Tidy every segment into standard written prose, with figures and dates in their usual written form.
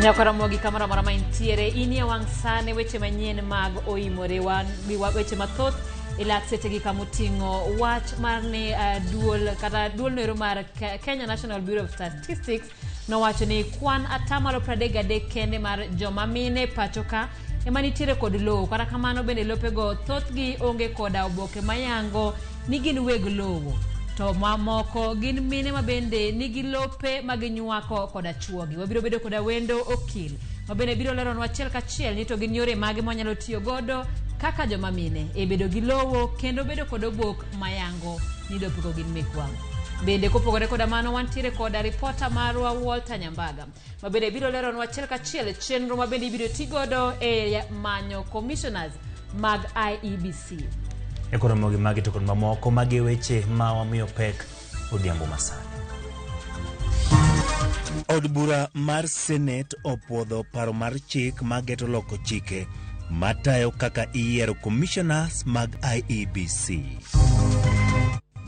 Nyakaramogi kamoro amora ma intiere, inie wang' sane weche manyien mag oimore wan gi weche mathoth e lak sechegi kamoting'o wach mar ni duol kata duol noero mar Kenya National Bureau of Statistics nowacho ni kwan atamalo 33 kende mar joma mine pacho ka ema nitiere kod lowo. Kata kamano bende lopego thothgi onge koda oboke mayango ni gin weg lowo to mamoko gin mine ma bende nigi lope ma ginywako koda chuogi. Wabiro bedo koda wendo okil ma bende biro leronwa achiel kachiel ni to gin yore mage mwanyalo tiyo godo kaka joma mine e bedo gi lowo kendo bedo kod obok mayango ni lopego gin mekwa. Bende kopogore koda mano wantiere koda ripota marwa Walter Nyambaga ma bende biro leronwa achiel kachiel chenro ma bende ibiro ti godo e manyo commissioners mag IEBC. E koro mogi magi to kod mamoko magi e weche ma wamiyo pek odhiambo masani. Od bura mar Senate opuodho paro mar chik mageto loko chike matayo kaka iyiero commissioners mag IEBC.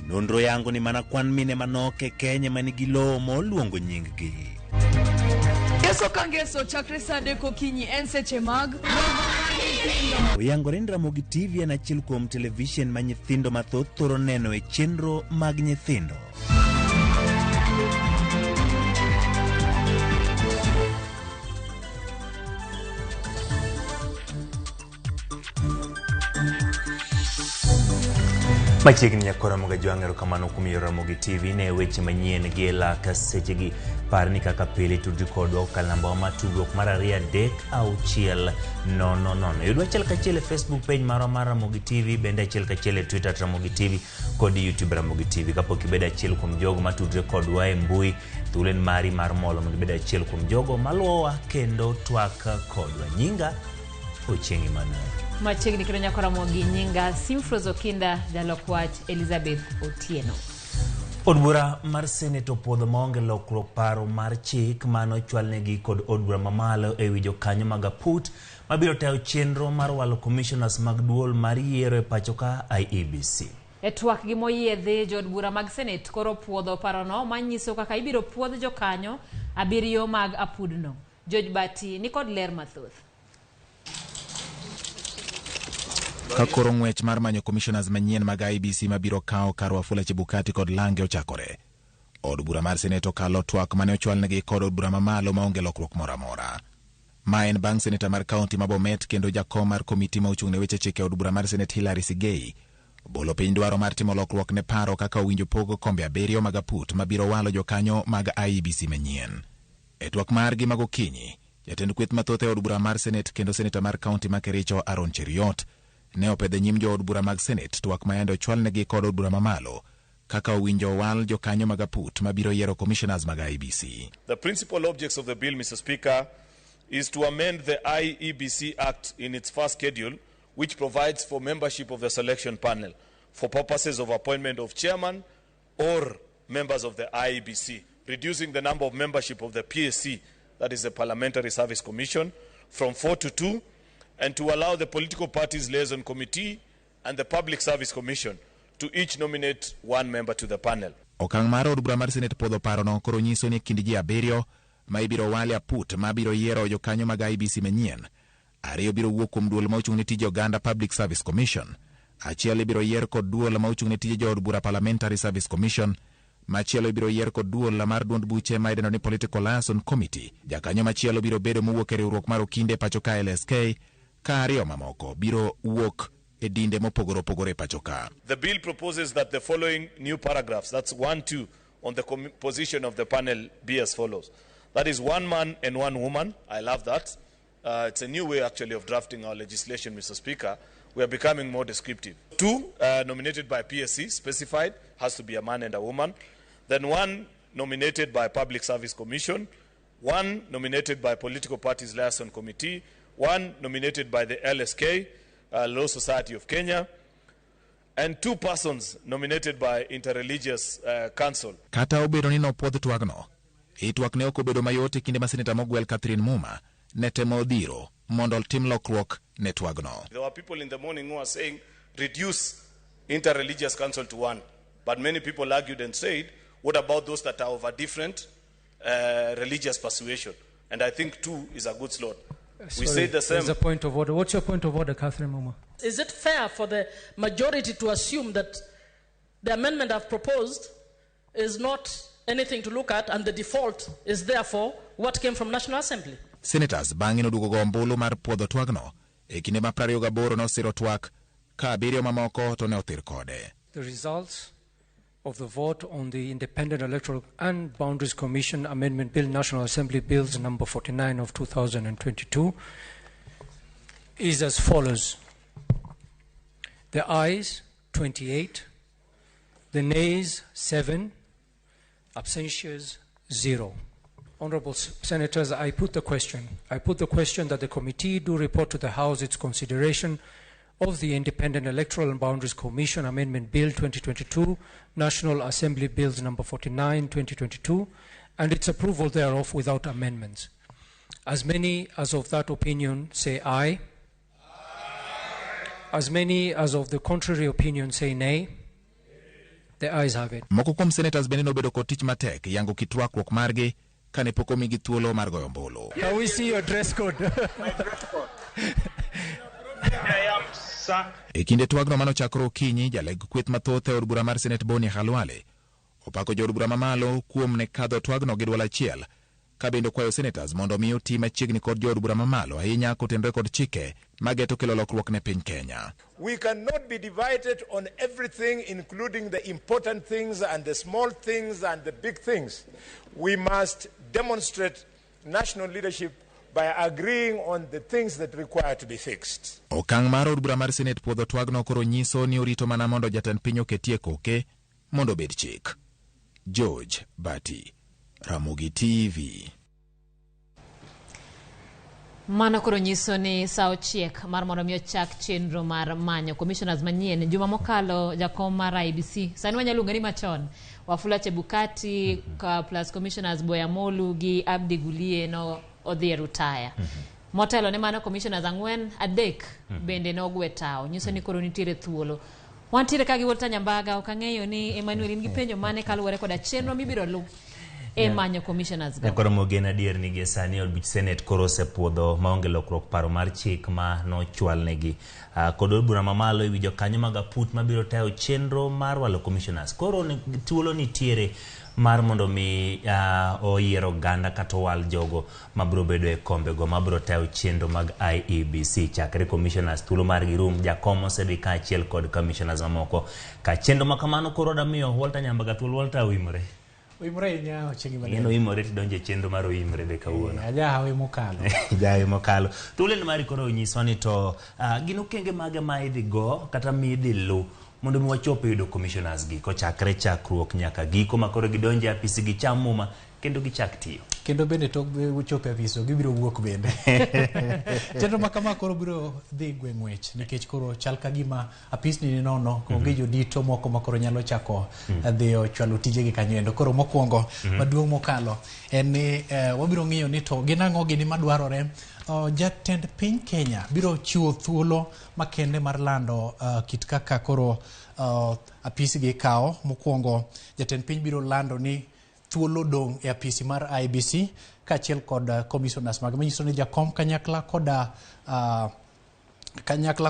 Nonro yango ni mana kwan mine manok e Kenya ma nigi lowo moluongo nying-gi. Ngeso ka ngeso chakre saa adek okinyi en seche mag Oyangore ni Ramogi TV en achiel kuom televishen ma nyithindo mathoth thoro neno e chenro mag nyithindo. Machiegni nyakora Ramogi Jwang' erokamano kuom yiero Ramogi TV ne weche manyien gi e lak sechegi. Par ni kaka pile tudri kodwa kokalo namba wa mar tudruok mar 2 3 6 0 0. Yudwa achiel kachiel e Facebook page marwa mar Ramogi TV, bende achiel kachiel e Twitter at Ramogi TV kod YouTube Ramogi TV. Kapok ibedo achiel kuom jogo matudre kodwa e mbui, thuolo en mari mar molo mondo ibed achiel kuom jogo maluwowa kendo twak kodwa. Nyinga Ochieng' Emmanuel. Machiegni kendo nyako Ramogi nyinga Simfros Okinda, jalok wach Elizabeth Otieno. Od bura mar Senate opuodho maonge lokruok paro mar chik mane ochwalnegi kod od bura mamalo e wi jokanyo mag aput mabiro tayo chenro mar walo commissioners mag duol mar yiero e pacho ka IEBC. E twak gi moyiedhi, jood bura mag Senate koro puodho parono manyiso kaka ibiro puodh jokanyo abiriyo mag apudno. George Bati ni kod ler mathoth. Ka koro ng'wech mar manyo commissioners manyien mag IEBC mabiro kawo kar Wafula Chebukati kod Lange ochakore. Od bura mar Senate okalo twak mane ochwalnegi kod od bura mamalo maonge lokruok moro amora. Ma en bang' seneta mar kaunti ma Bomet kendo jakom mar komiti ma ochung' ne weche chike od bura mar Senate Hillary Sigei bolo piny dwaro mar timo lokruok ne paro kaka owinjo pog kombe abiriyo mag aput mabiro walo jokanyo mag IEBC manyien. E twak margi mag okinyi, jatend kweth mathoth e od bura mar Senate kendo seneta mar kaunti ma Kericho Aaron Cheruiyot ne opedho e nyim jood bura mag Senate twak ma yande ochwalnegi kod od bura mamalo kaka owinjo wal jokanyo mag aput mabiro yiero commissioners mag IEBC. The principal objects of the bill, Mr. Speaker, is to amend the IEBC Act in its first schedule, which provides for membership of the selection panel for purposes of appointment of chairman or members of the IEBC, reducing the number of membership of the PSC, that is the Parliamentary Service Commission, from 4 to 2, and to allow the Political Parties Liaison Committee and the Public Service Commission to each nominate one member to the panel. Okang' mar od bura mar Senate puodho parono koro nyiso ni e kind ji abiriyo ma ibiro wale aput mabiro yiero jokanyo mag IEBC manyien, ariyo biro wuok kuom duol ma ochung' ne tije oganda Public Service Commission, achiel ibiro yier kod duol ma ochung' ne tije jood bura Parliamentary Service Commission, machielo ibiro yier kod duol mar duond buche ma idendo ni Political Liaison Committee. Jakanyo machielo biro bedo mowuok e riwruok mar okinde pacho ka LSK, ka ariyo mamoko biro wuok e dinde mopogore opogore e pacho ka. The bill proposes that the following new paragraphs, that's 1, 2, on the composition of the panel be as follows. That is one man and one woman. I love that. It's a new way actually of drafting our legislation, Mr. Speaker. We are becoming more descriptive. 2 nominated by PSC, specified, has to be a man and a woman. Then 1 nominated by Public Service Commission, 1 nominated by Political Parties Liaison Committee, 1 nominated by the LSK, Law Society of Kenya, and 2 persons nominated by Interreligious Council. Kata obedo ni nopuodh twagno, i twak ne ok obedo mayot e kinde ma seneta mogwel Catherine Muma ne temo dhiro mondo otim lokruok ne twagno. There were people in the morning who were saying reduce Interreligious Council to 1, but many people argued and said, what about those that are of a different religious persuasion? And I think 2 is a good slot. We Sorry, say the same. There's a point of order. What's your point of order, Catherine Muma? Is it fair for the majority to assume that the amendment I've proposed is not anything to look at and the default is therefore what came from National Assembly? Senators bang'e noduogo go ombulu mar puodho twagno e kinde ma 28 nosiro twak ka 7 mamoko to ne othir kode. The results of the vote on the Independent Electoral and Boundaries Commission Amendment Bill, National Assembly Bills number 49 of 2022, is as follows. The ayes, 28, the nays, 7, abstentions, 0. Honorable Senators, I put the question. I put the question that the committee do report to the House its consideration of the Independent Electoral and Boundaries Commission Amendment Bill 2022, National Assembly Bills number 49, 2022, and its approval thereof without amendments. As many as of that opinion say aye. As many as of the contrary opinion say nay. The ayes have it. Moko kuom senators bende nobedo kod tich matek yango kit rwakruok margi kane pok omigi thuolo mar goyo ombulu. Can we see your dress code? My dress code. I am sir. E kinde twagno manochakore okinyi, jaleg kweth mathoth e od bura mar Senate Boni Khalwale opako jood bura mamalo kuom ne kadho twagno gi dwol achiel, ka bende okwayo senators mondo omi oti machiegni kod jood bura mamalo ahinya kotenore kod chike mageto kelo lokruok ne piny Kenya. We cannot be divided on everything, including the important things and the small things and the big things. We must demonstrate national leadership by agreeing on the things that require to be fixed. Okang' mar od bura mar Senate puodho twagno koro nyiso ni orito mana mondo jatend piny oketie koke mondo obed chik. George Bati, Ramogi TV. Mano koro nyiso ni sa ochiek mar mondo mi ochak chenro mar manyo commissioners manyien. Juma mokalo jakom mar IEBC, sani wanyalo luonge ni machon, Wafula Chebukati plus commissioners Boya Molu gi Abdi Gulie no odhi e rutaya. Motelo ne mano commissioners 4, 3 bende nogwe tao. Nyiso ni koro nitiere thuolo. Wantiere ka gi Walter Nyambaga, ok ang'eyo ni Emmanuel in gi penjo mane kaluwore koda chenro mibiro lu e manyo commissioners go. Koro mogen adier ni gie sani od buch Senate koro osepuodho maonge lokruok paro mar chik ma nochwalnegi. Kod od bura mamalo ewi jokanyo mag aput mabiro tayo chenro mar walo commissioners. Koro thuolo nitiere mar mondo mi oyier oganda kata owal jogo mabiro bedo e kombego mabiro tayo chenro mag IEBC. Chakre commissioners thuolo margi rum, jakom osedhi kaachiel kod commissioners mamoko. Ka chenro ma kamano koro damiyo Walter Nyambaga thuolo. Walter oimore. Oimore ahinya Ochieng' Ing'e ni oimore tidonjo e chenro mar oimore be kawuono. Ajahawi mokalo. Jahawi mokalo. Thuolo mari koro onyiswa ni to gin okenge mage ma idhi go kata midhi lu mondo mi wachop e yudo commissioners gi kochakre chakruok nyaka giko ma koro gidonjo e apisi gicham muma kendo gichak tiyo. Kendo bende tok chopo e apis gibiro wuok bende. Chenro ma kama koro biro dhi gwe ng'wech nikech koro chal ka gima apisni ni nono, onge jodito moko ma koro nyalo chako dhiyo chwalo tijegi kanyo endo. Koro mokwongo maduong' mokalo en ni wabiro ng'iyo ni to gin ang'o gini madwarore. Jatend piny Kenya biro chiwo thuolo makende mar lando kit kaka koro apisgi kawo. Mokwongo jatend piny biro lando ni thuolo dong' e apisi mar IEBC kaachiel kod commissioners mage, manyiso ni jakom kanyakla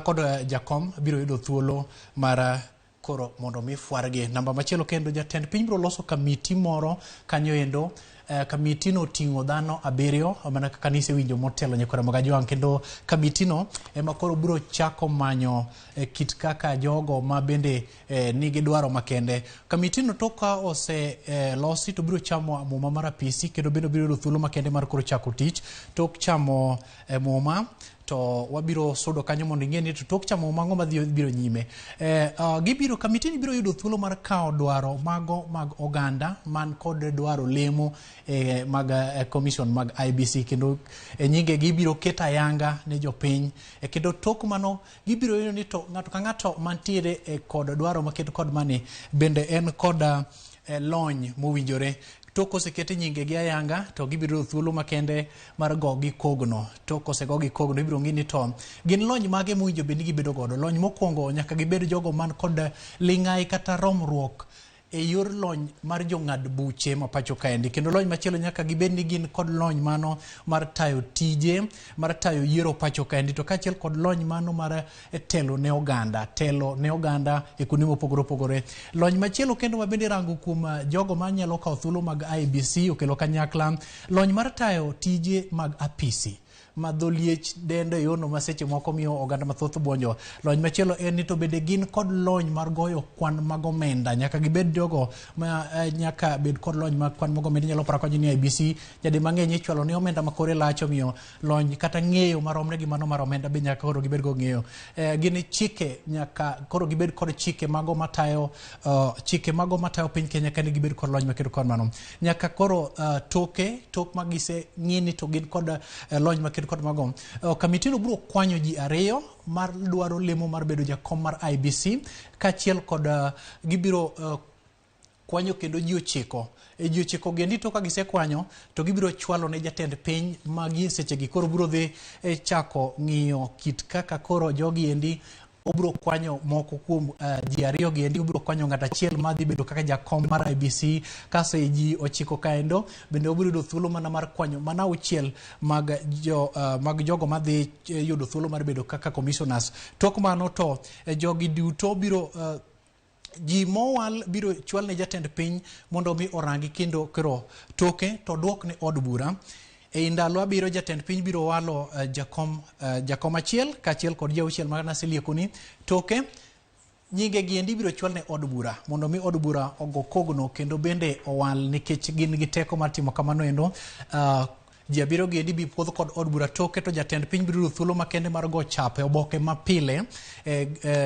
kod jakom biro yudo thuolo mar koro mondo mi fwargi. Namba machielo kendo, jatend piny biro loso kamiti moro kanyo endo. Kamiti no oting'o dhano 7 mana kaka nisewinjo motelo nyakwara mag Ajwang', kendo kamiti no ema koro biro chako manyo kit kaka jogo ma bende nigi dwaro makende. Kamiti no tok ka ose losi to biro chamo muma mar apisi kendo bende biro yudo thuolo makende mar koro chako tich. Tok chamo muma to wabiro sudo kanyo mondo ing'e ni to tok chamo muma ang'o madhi biro nyime. Gibiro kamiti ni biro yudo thuolo mar kawo dwaro mago mag oganda man kod dwaro lemo mag commission mag IEBC, kendo nyinge gibiro keto ayanga ne jopiny. Kendo tok mano gibiro yudo ni to ng'ato ka ng'ato mantiere kod dwaro maket kod mani bende en kod lony mowinjore. Tok osekete nyinge gi ayanga to gibiro yudo thuolo makende mar gogi kogno. Tok osegogi kogno ibiro ng'i ni to gin lony mage mowinjo bed ni gibedo godo. Lony mokwongo nyaka gibed jogo man kod ling'ai kata romruok e yor lony mar jong'ad buche ma pacho kaendi. Kendo lony machielo nyaka gibed ni gin kod lony mano mar tayo tije, mar tayo yiero pacho kaendi, to kaachiel kod lony mano mar telo ne oganda, telo ne oganda e kuonde mopogore opogore. Lony machielo kendo mabende rango kuom jogo manyalo kawo thuolo mag IEBC okelo kanyakla lony mar tayo tije mag apisi ma dho liech dendo e yorno ma seche moko miyo oganda mathoth buonjo. Lony machielo en ni to bende gin kod lony mar goyo kwan mag omenda. Nyaka gibed jogo ma nyaka bed kod lony mar kwan mag omenda. Inyalo paro kanyo ni IEBC nyadi mang'eny ichwalo ne omenda ma kore lach, omiyo lony kata ng'eyo maromre gi mano mar omenda be nyaka koro gibed go ng'eyo. Gin chike, nyaka koro gibed kod chike mago matayo chike mago matayo piny Kenya kendo gibed kod lony makedo kod mano. Nyaka koro toke tok ma gise ng'i ni to gin kod lony makedo kod mago. Kamitino biro kwanyo ji 2 mar dwaro lemo mar bedo jakom mar IEBC kaachiel kod gibiro kwanyo kendo ji 9. E ji 9 gendi to ka gisekwanyo to gibiro chwalo ne jatend piny magi sechegi koro biro dhi chako ng'iyo kit kaka koro jogi endi obiro kwanyo moko kuom ji 2 gi endi, obiro kwanyo ng'at achiel madhi bedo kaka jakom mar IEBC kaso ji 9 kaendo bende obiro yudo thuolo mana mar kwanyo mana 6 mag jogo madhi yudo thuolo mar bedo kaka commissioners. Tok mano to jogi duto biro ji mowal biro chwal ne jatend piny mondo mi orangi kendo koro toke to duok ne od bura. E ndalo 7 jatend piny biro walo jakom achiel kaachiel kod ji 6 ma naseliekoni. Toke nyinge gi endi biro chwal ne od bura mondo mi od bura ogo kogno kendo bende owal nikech gin gi teko mar timo kamano endo. Ji 7 gi endi bi puodh kod od bura. Toke to jatend piny biro yudo thuolo makende mar go chap e oboke mapile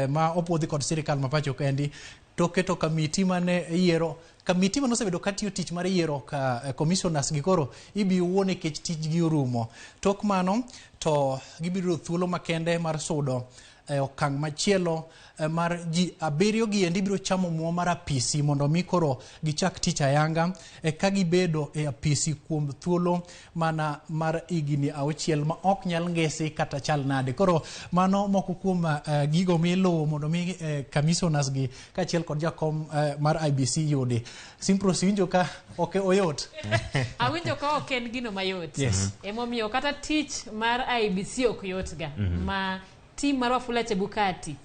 ma opuodhi kod sirikal ma pacho kaendi. Toke to kamiti mane yiero, kamiti mane osebedo katiyo tich mar yiero ka commissioners gi koro ibi wuo nikech tijgi orumo. Tok mano to gibiro yudo thuolo makende mar sudo e okang' machielo mar ji 7 gi endi biro chamo muo mar apisi mondo mi koro gichak tich ayanga ka gibedo e apisi kuom thuolo mana mar higni 6 ma ok nyal ngesi kata chal nade. Koro mano moko kuom gigo miluwo mondo mi commissioners gi kaachiel kod jakom mar IEBC yudi. Simpros, iwinjo ka ok oyot? Awinjo ka ok en gino mayot. Yes. Emomiyo kata tich mar IEBC ok yot ga. Ma team mar Wafula Chebukati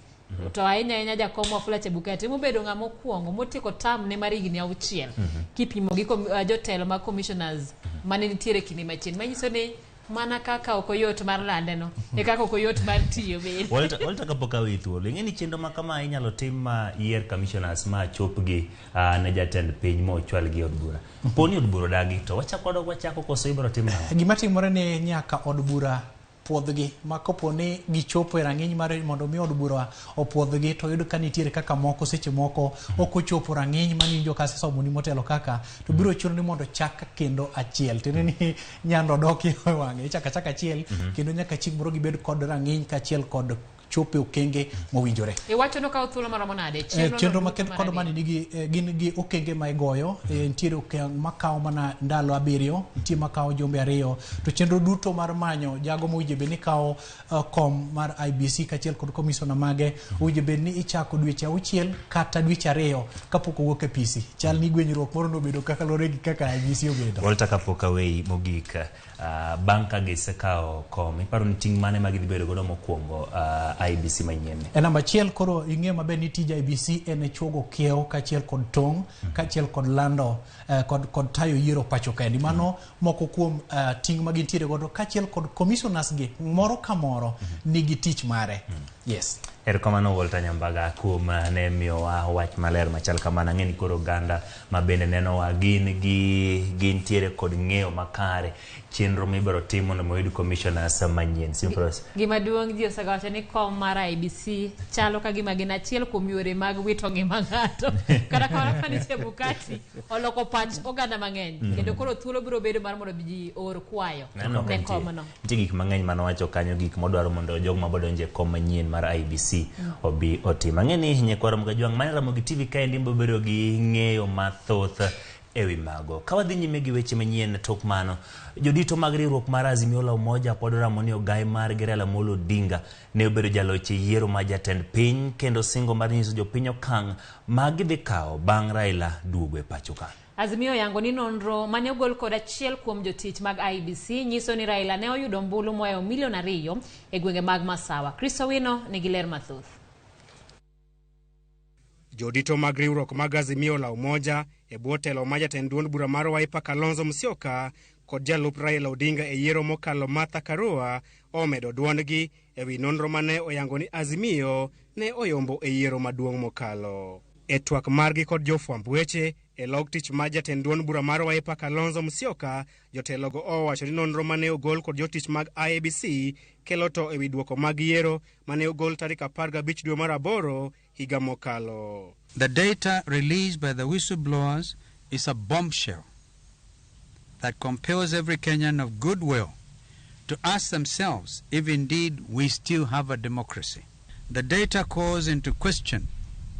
to ahinya ahinya jakom Wafula Chebukati emobedo ng'ama okwongo motieko term ne mar higni 6 kipimo gi jotelo mag commissioners mane nitiere kinde machien, manyiso ni mana kaka ok oyot mar lande no e kaka ok oyot mar tiyo bende. Walter, kapok aweyi thuolo, ing'e ni chenro ma kama inyalo tim ma yier commissioners ma chopgi ne jatend piny ma ochwalgi e od bura. Poni od bura odagi to wachako wadok wachako koso ibiro tim nang'o? Gima timore ni nyaka od bura puodhgi, ma kopo ni gichopo e rang'iny mar mondo mi od bura opuodhgi to yudo ka nitiere kaka moko seche moko ok ochopo rang'iny maniwinjo ka asesomoni motelo kaka to biro chuno ni mondo chak kendo achiel. Tiende ni nyando dok e wang'e, ichako achaka achiel kendo nyaka chieng' moro gibed kod rang'iny kaachiel kod chopo e okenge mowinjore. Iwacho ni okawo thuolo maromo nade? Chenro makend kod mani nigi gin gi okenge ma igoyo. Nitiere okang' makawo mana ndalo 7, nitie makawo jumbe 2, to chenro duto mar manyo jago mowinjo bed ni kawo kom mar IEBC kaachiel kod commissioner mage owinjo bed ni ichako dweche 6 kata dweche 2 kapok owuok e apisi. Chal ni gwenyruok moro nobedo kaka luwore gi kaka IEBC obedo. Walter, kapok aweyi mogik, bang' ka gisekawo kom, iparo ni ting' mane ma gidhi bedo godo mokwongo IEBC manyien ni? E namba 1 koro ing'eyo maber ni tij IEBC en chuogo kiewo kaachiel kod tong' kaachiel kod lando kod tayo yiero pacho kaendi. Mano moko kuom ting' ma gintiere godo kaachiel kod commissioners gi moro ka moro nigi tich mare. Yes. Erokamano Walter Nyambaga kuom ne miyowa wach maler machal kamano. Ang'e ni koro oganda ma bende nenowa gin gintiere kod ng'eyo makare chenro mibiro tim mondo mi oyud commissioners manyien. Simpros. Gima duong' ji osegawacho ni kom mar IEBC chalo ka gima gin achiel kuom yore mag wito ngima ng'ato. Kata kamano Fanny Chebukati oloko pach oganda mang'eny kendo koro thuolo biro bedo mar mondo ji oor kwayo ne komno. Nitie gik mang'eny manowacho kanyo, gik modwaro mondo jogo mabodonjo e kom manyien mar IEBC obi otim. Ang'e ni nyakwar Ramogi Ajwang' mane Ramogi TV kaendi bobedo gi ng'eyo mathoth ewi mago. Ka wadhi nyime gi weche manyien tok mano, jodito mag riwruok mar Azimio la Umoja pod oramo ni ogai margi Raila Amolo Odinga ne obedo jaloch e yiero mar jatend piny kendo singo mar nyiso jopiny okang' ma gidhi kawo bang' Raila duogo e pacho ka. Azimio oyango ni nonro mane ogol kod achiel kuom jotich mag IEBC nyiso ni Raila ne oyudo ombulu mohewo milion 2 e gwenge mag Masawa. Chris Owino nigi ler mathoth. Jodito mag riwruok mag Azimio la Umoja e bwo telo ma jatend duond bura mar Wiper Kalonzo Musyoka kod jalup Raila Odinga e yiero mokalo Martha Karua omedo duondgi ewi nonro mane oyango ni Azimio ne oyombo e yiero maduong' mokalo. E twak margi kod jofwamb weche e log tich ma jatend duond bura mar Wiper Kalonzo Musyoka, jotelogo owacho ni nonro mane ogol kod jotich mag IEBC kelo to ewi duoko mag yiero mane ogol tarik 15 dwe mar 8 higa mokalo. The data released by the whistleblowers is a bombshell that compels every Kenyan of goodwill to ask themselves if indeed we still have a democracy. The data calls into question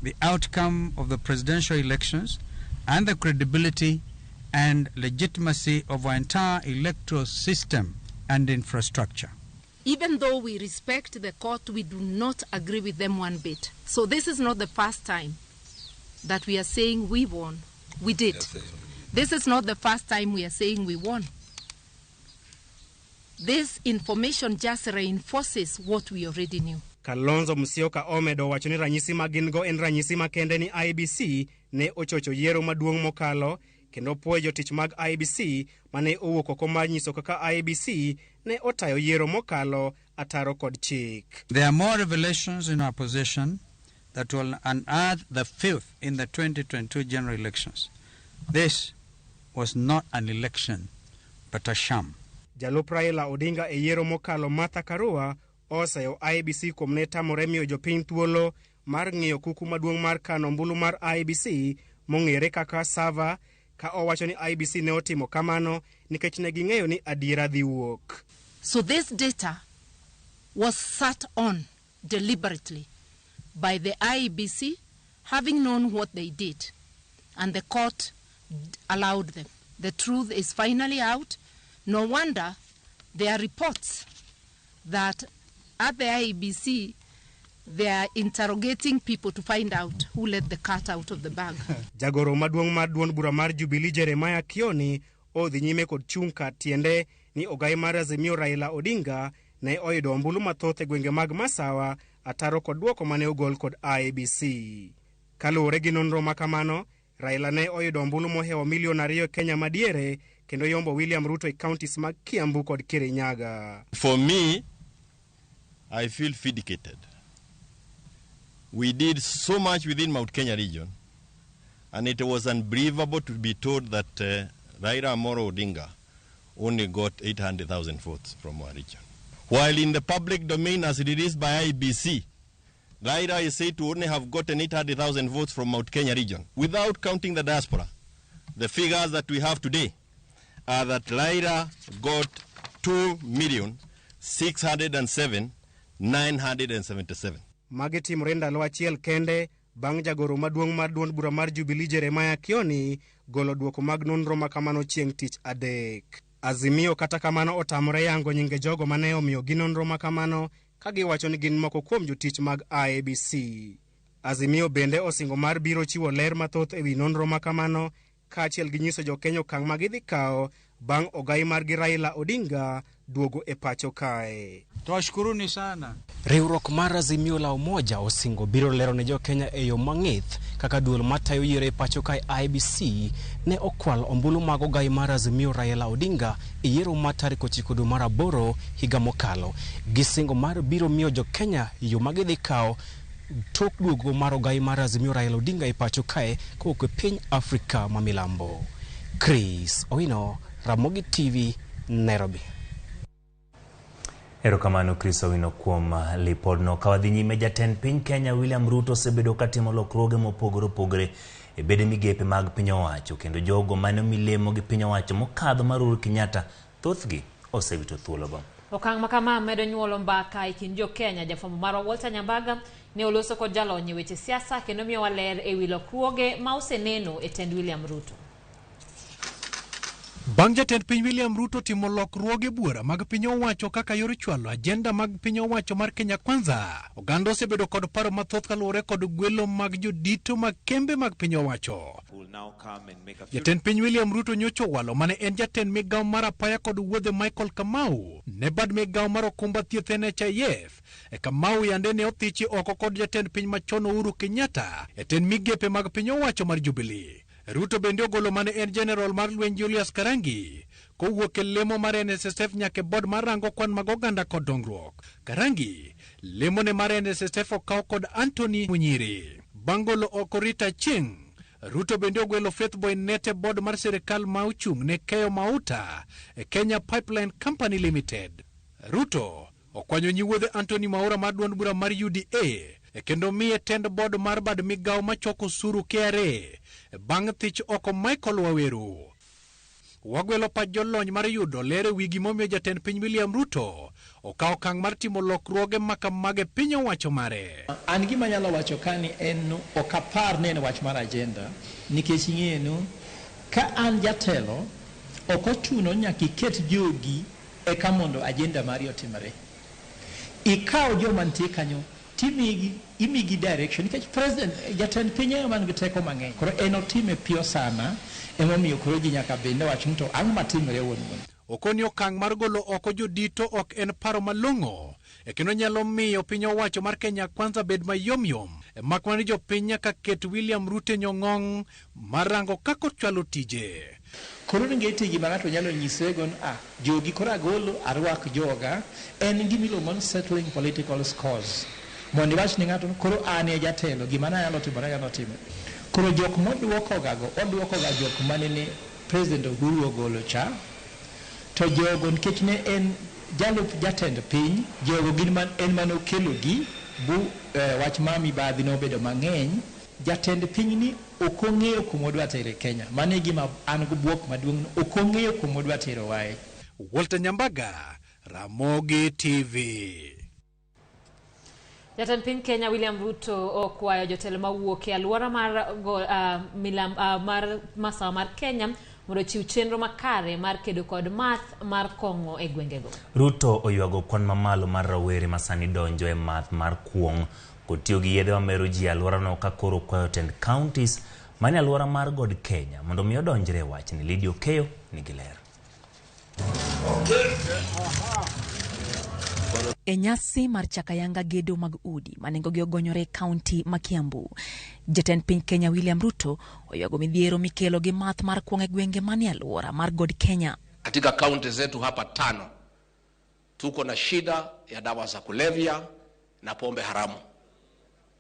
the outcome of the presidential elections and the credibility and legitimacy of our entire electoral system and infrastructure. Even though we respect the court, we do not agree with them one bit. So this is not the first time that we are saying we won. We did. This is not the first time we are saying we won. This information just reinforces what we already knew. Kalonzo Musyoka omedo wacho ni ranyisi ma gin go en ranyisi makende ni IEBC ne ochocho yiero maduong' mokalo kendo puoyo jotich mag IEBC mane owuok oko mar nyiso kaka IEBC ne otayo yiero mokalo ataro kod chik. There are more revelations in our possession that will unearth the filth in the 2022 general elections. This was not an election, but a sham. Jalup Raila Odinga e yiero mokalo Martha Karua oseyo IEBC kuom ne tamore miyo jopiny thuolo mar ng'iyo kuku maduong' mar kano ombulu mar IEBC mong'ere kaka server, ka owacho ni IEBC ne otimo kamano nikech ne ging'eyo ni adiera dhi wuok. So this data was sat on deliberately by the IEBC, having known what they did, and the court allowed them. The truth is finally out. No wonder there are reports that at the IEBC they are interrogating people to find out who let the cat out of the bag. Jagoro maduong' mar duond bura mar Jubilee Jeremiah Kioni odhi nyime kod chung' kar tiende ni ogai mar Azimio Raila Odinga ne oyudo ombulu mathoth e gwenge mag Masawa ataro kod duoko mane ogol kod IEBC. Kaluwore gi nonro makamano, Raila ne oyudo ombulu mohewo milion 2 Kenya madiere kendo yombo William Ruto e counties mag Kiambu kod Kirinyaga. For me, I feel vindicated. We did so much within Mount Kenya region, and it was unbelievable to be told that Raila Amolo Odinga only got 800,000 votes from our region. While in the public domain as released by IEBC, Raila is said to only have gotten 800,000 votes from Mount Kenya region, without counting the diaspora. The figures that we have today are that Raila got 2,607,977. Magi timore ndalo achiel kende bang' jagoro maduong' mar duond bura mar Jubilee Jeremiah Kioni golo duoko mag nonro makamano chieng' tich adek. Azimio kata kamano otamore yango nyinge jogo mane omiyo gi nonro makamano ka giwacho ni gin moko kuom jotich mag IEBC. Azimio bende osingo mar biro chiwo ler mathoth ewi nonro makamano kaachiel gi nyiso jokenya okang' ma gidhi kawo bang' ogai margi Raila Odinga duogo e pacho kae. Twashukuruni sana. Riwruok mar Azimio la Umoja osingo biro lero ne jokenya e yo mang'ith kaka duol matayo yiero e pacho kae IEBC ne okwalo ombulu mag ogai mar Azimio Raila Odinga e yiero mar tarik 9 dwe mar 8 higa mokalo. Gisingo mar biro miyo jokenya yo ma gidhi kawo tok duogo mar ogai mar Azimio Raila Odinga e pacho kae kowuok e piny Afrika ma milambo. Chris Owino, Ramogi TV, Nairobi. Erokamano Chris Owino kuom lipodno. Ka wadhi nyime, jatend piny Kenya William Ruto osebedo katimo lokruoge mopogore opogore e bede migepe mag piny owacho, kendo jogo mane omi lemo gi piny owacho mokadho mar Uhuru Kenyatta thothgi osewito thuologo. Okang' ma kama medo nyuolo mbaka e kind jo-Kenya. Jafwambo marwa Walter Nyambaga ne oloso kod jalony e weche siasa kendo miyowa ler ewi lokruoge ma oseneno e tend William Ruto. Bang' jatend piny William Ruto timo lokruoge buora mag piny owacho kaka yor chwalo ajenda mag piny owacho mar Kenya Kwanza, oganda osebedo kod paro mathoth kaluwore kod gwelo mag jodito mag kembe mag piny owacho. Jatend piny William Ruto nyocha owalo mane en jatend migawo mar apaya kod wuodhe Michael Kamau ne bad migawo mar okumba thieth NHIF. Kamau yande ne othichi oko kod jatend piny machon Uhuru Kenyatta e tend migepe mag piny owacho mar Jubilee. Ruto bende ogolo mane en general mar lweny Julius Karangi kowuok e lemo mar NSSF nyaka e board mar rango kwan mag oganda kod dongruok. Karangi lemo ne mar NSSF okaw kod Anthony Munyiri. Bang' golo oko Rita Achieng', Ruto bende ogwelo Faith Boinnet e board mar sirikal ma ochung' ne keyo mauta e Kenya Pipeline Company Limited. Ruto okwanyo nyi wuodhe Anthony Mwaura mar duond bura mar UDA e kendo miye tend board mar bad migawo machoko osuru KRA bang' thich oko Michael Waweru. Wagwelo pach jolony mar yudo ler e wi gimomiyo jatend piny William Ruto okawo okang' mar timo lokruoge makamago e piny owacho mare. An gima anyalo wacho ka ni en ok apar ni en wach mar agenda nikech ing'eyo ka an jatelo ok ochuno nyaka iket jogi eka mondo agenda mari otimre. Ikaw joma nitie kanyo timigi imigi direction nikech president jatend piny ema man gi teko mang'eny. Koro en otime piyo sana emomiyo koro ji nyaka bed ne wach ni to ang'o matimre wuon wuon. Okoni okang' mar golo oko jodito ok en paro malong'o e kendo nyalo miyo piny owacho mar Kenya Kwanza bed mayomyom mak mana ni jopiny nyaka ket William Ruto e nyong'ong' mar rango kaka ochwalo tije. Koro nitie gima ng'ato nyalo nyisego ni jogi koro agolo arwak joga en gima iluongo ni settling political scores. Mondo iwach ni ng'ato koro an e jatelo gima nanyalo timo nanyalo timo. Koro jok moduokogago oduokoga jok manene President Uhuru ogolo cha to jogo nikech ne en jalup jatend piny jogo gin man, en manokelogi bu wach ma mibadhi nobedo mang'eny. Jatend piny ni ok ong'eyo kuma odwa tere Kenya. Mano e gima an go bwok maduong' ok ong'eyo kuma odwa tero wae. Walter Nyambaga, Ramogi TV. Jatend piny Kenya William Ruto okwayo jotelo mawuok e alwora mar mar masawa mar Kenya mondo ochiw chenro makare mar kedo kod math mar kong'o e gwengego. Ruto oywago kwan mamalo mar rawere ma sani donjo e math mar kuong' kotiyo gi yedhe mamero ji e alworano ka koro okwayo tend counties manie alwora mar God Kenya mondo mi odonjre e wachni. Lydia Okeyo nigi ler. E nyasi mar chakayanga gedo mag udi manengogi ogonyore e kaunti ma Kiambu, jatend piny Kenya William Ruto oywago midhiero mikelo gi math mar kuong' e gwenge manie alwora mar God Kenya. Katika kaunti zetu hapa 5 tuko na shida ya dawa za kulevya na pombe haramu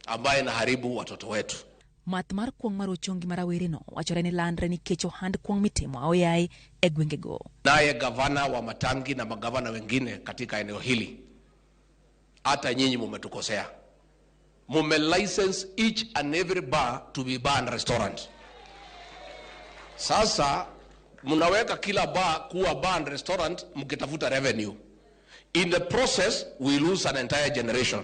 ambaye inaharibu watoto wetu. Math mar kuong' mar ochongi mar rawereno wachore ni landre nikech ohand kuong' mitimo aoyaye e gwengego. Naye gavana wa Matangi na magavana wengine katika eneo hili, hata nyinyi mumetukosea. Mume license each and every bar to be bar and restaurant. Sasa mnaweka kila bar kuwa bar and restaurant mkitafuta revenue. In the process we lose an entire generation.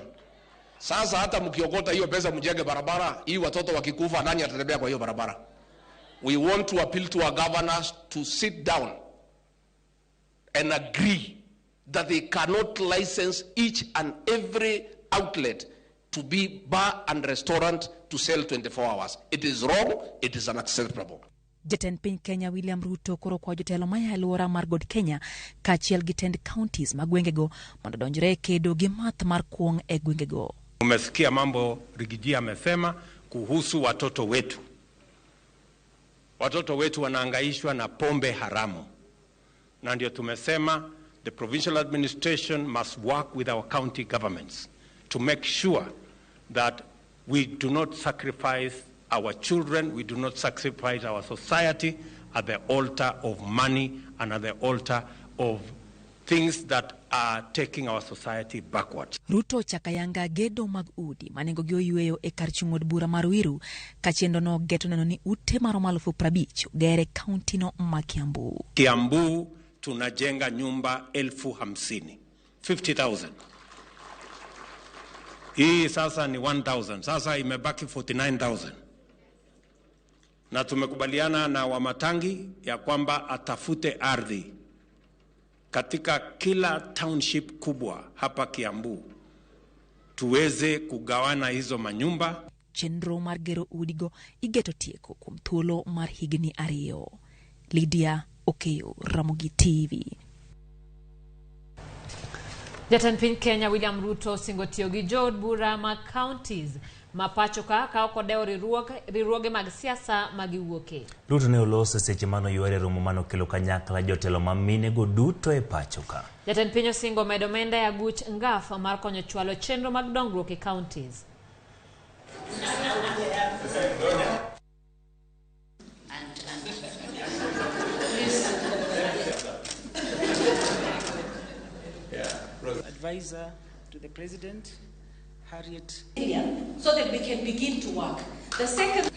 Sasa hata mkiokota hiyo pesa mjenge barabara, hii watoto wakikufa nani atatembea kwa hiyo barabara? We want to appeal to our governors to sit down and agree that they cannot license each and every outlet to be bar and restaurant to sell 24 hours. It is wrong, it is unacceptable. Jatend piny Kenya William Ruto koro kwayo jotelo maya e alwora mar God Kenya kaachiel gi tend counties mag gwengego mondo odonjre e kedo gi math mar kuong' e gwengego. Umesikia mambo Rigiji amesema kuhusu watoto wetu. Watoto wetu wanahangaishwa na pombe haramu. Na ndio tumesema the provincial administration must work with our county governments to make sure that we do not sacrifice our children, we do not sacrifice our society at the altar of money and at the altar of things that are taking our society backwards. Ruto ochakayanga gedo mag udi manengogi oyweyo e kar chung' od bura mar Ruiru ka chenro no geto neno ni ute maromo 50,000 oger e kaunti no ma Kiambu. Kiambu tunajenga nyumba 50,000, 50,000. Hii sasa ni 1,000, sasa imebaki 49,000. Na tumekubaliana na Wamatangi ya kwamba atafute ardhi katika kila township kubwa hapa Kiambu tuweze kugawana hizo manyumba. Chenro mar gero udigo igeto tieko kuom thuolo mar higni 2. Lydia Okeyo, Ramogi TV. Jatend piny Kenya William Ruto osingo tiyo gi jood bura mag counties ma pacho ka ka ok odewo riwruoge mag siasa ma giwuoke. Ruto ne oloso seche mane oyuare romo mane okelo kanyakla jotelo ma minego duto e pacho ka. Jatend piny osingo medo omenda e aguch NGAF mar konyo chwalo chenro mag dongruok e counties. Advisor to the President, Harriet. So that we can begin to work. The second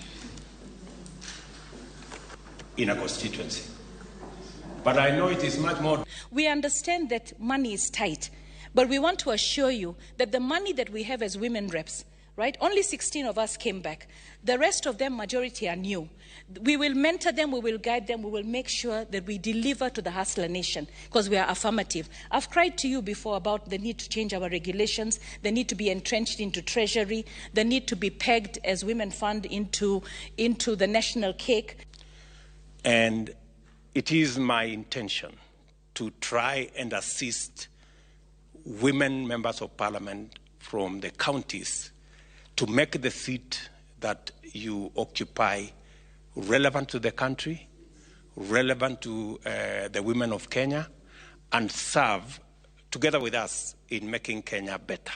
in a constituency. But I know it is much more. We understand that money is tight, but we want to assure you that the money that we have as women reps, right? Only 16 of us came back. The rest of them, majority are new. We will mentor them, we will guide them, we will make sure that we deliver to the hustler nation because we are affirmative. I've cried to you before about the need to change our regulations, the need to be entrenched into treasury, the need to be pegged as women fund into the national cake. And it is my intention to try and assist women members of parliament from the counties to make the seat that you occupy relevant to the country, relevant to the women of Kenya, and serve together with us in making Kenya better.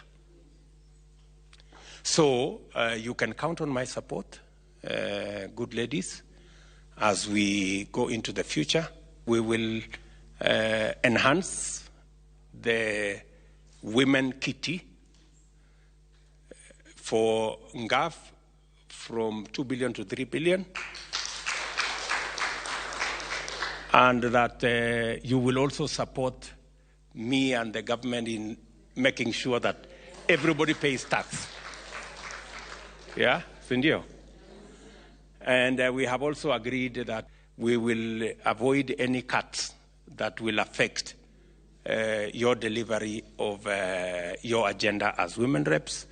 So you can count on my support, good ladies, as we go into the future. We will enhance the women kitty for NGAF from 2 billion to 3 billion. And that you will also support me and the government in making sure that everybody pays tax. Yeah, Sindio? And we have also agreed that we will avoid any cuts that will affect your delivery of your agenda as women reps.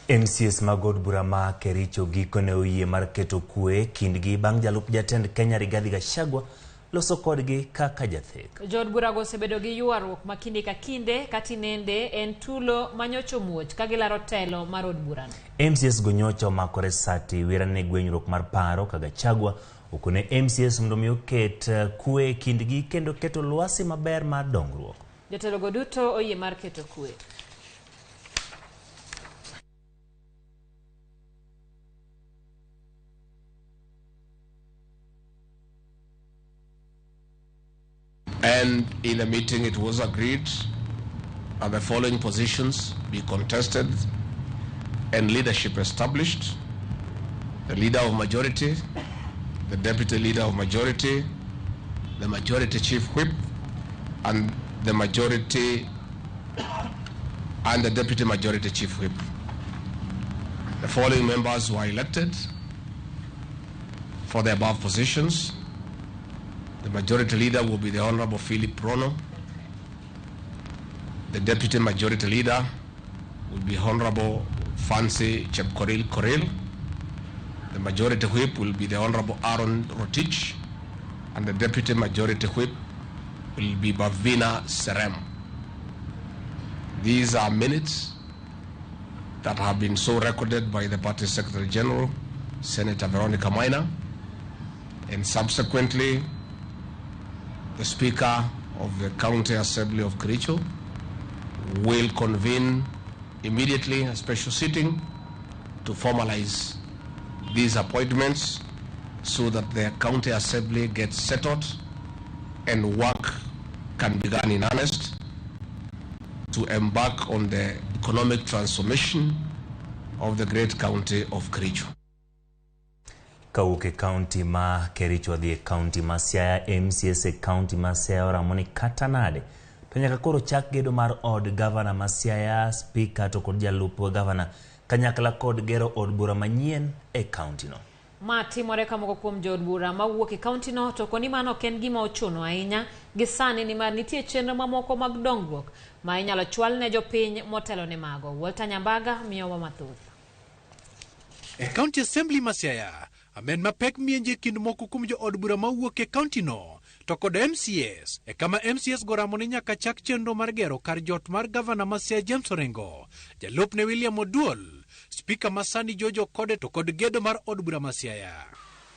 MCS mag od bura ma Kericho gikone oyie mar keto kwe kindgi bang' jalup jatend Kenya Rigathi Gachagua loso kodgi kaka jathek. Jood burago osebedo gi ywaruok ma kinde ka kinde katinende en tulo manyocho muoch ka gilaro telo mar od burano. MCS go nyocha omakore sati wirane gwenyruok mar paro ka Gachagua okone MCS mondo mi oket kwe kindgi kendo keto lwasi maber mar dongruok. Jotelo go duto oyie mar keto kwe. And in the meeting it was agreed that the following positions be contested and leadership established: the leader of majority, the deputy leader of majority, the majority chief whip, and the majority and the deputy majority chief whip. The following members were elected for the above positions. The majority leader will be the Honorable Philip Rono. The deputy majority leader will be Honorable Fancy Chepkoril Koril. The majority whip will be the Honorable Aaron Rotich, and the deputy majority whip will be Bavina Serem. These are minutes that have been so recorded by the party Secretary General, Senator Veronica Maina, and subsequently the Speaker of the County Assembly of Kericho will convene immediately a special sitting to formalize these appointments so that the County Assembly gets settled and work can be done in earnest to embark on the economic transformation of the great county of Kericho. Kawuok e county ma Kericho odhi e county ma Siaya, MCS e county ma Siaya oramo ni kata nade to nyaka koro chak gedo mar od gavana ma Siaya, spika to kod jalup gavana kanyakla kod gero od bura manyien e kauntino. Ma timore ka moko kuom jood bura mawuok e kauntino to koni mano ok en gima ochuno ahinya gi sani nimar nitie chenro mamoko mag dongruok ma inyalo chwal ne jopiny motelo ne mago. Walter Nyambaga miyowa mathoth. E County Assembly ma Siaya, amen mapek mienje kind moko kuom jood bura mawuok e kauntino to kod MCAs e kama MCAs go ramo ni nyaka chak chenro mar gero kar jot mar gavana ma Siaya James Orengo, jalupne William Oduol, spika ma sani George Okode to kod gedo mar od bura ma Siaya.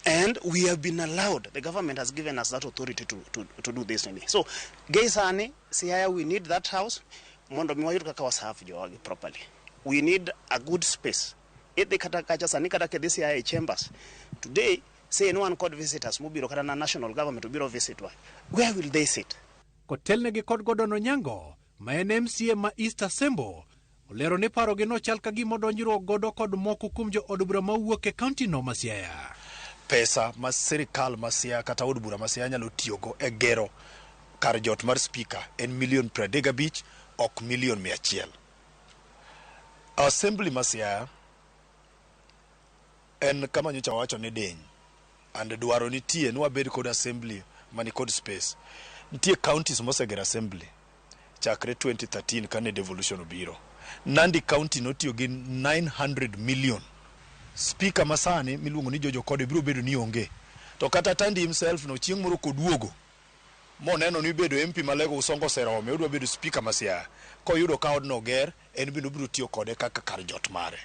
And we have been allowed, the government has given us that authority to do this. So, Geisani, Siaya, we need that house. Mondo mi wayud kaka waserve jogi properly. We need a good space. Idhi kata kacha sani kata kidhi Siaya chambers. Today, say anyone called visitors, mobiro kata na national government obiro visit wa. Where will they sit? Kotelnegi kod Gordon Onyango, ma en MCA ma East Asembo, olero ni parogi no chal ka gima odonjruok godo kod moko kuom jood bura mawuok e kauntino ma Siaya. Pesa ma sirikal ma Siaya kata od bura ma Siaya nyalo tiyogo e gero kar jot mar spika en milion 35 ok milion 100. Assembly ma Siaya en kama nyocha wawacho ni diny and dwaro nitie ni wabed kod assembly mani kod space. Nitie counties mosegero assembly chakre 2013 kane devolution obiro. Nandi County notiyo gi 900 million. Speaker masani miluongo ni George Okode biro bedo ni onge. To kata Tandi himself no chieng' moro koduogo moneno ni bedo MP Malego Usongo oserome, odwa bedo speaker ma Siaya. Koyudo ka odno oger, en bende obiro tiyo kode kaka kar jot mare.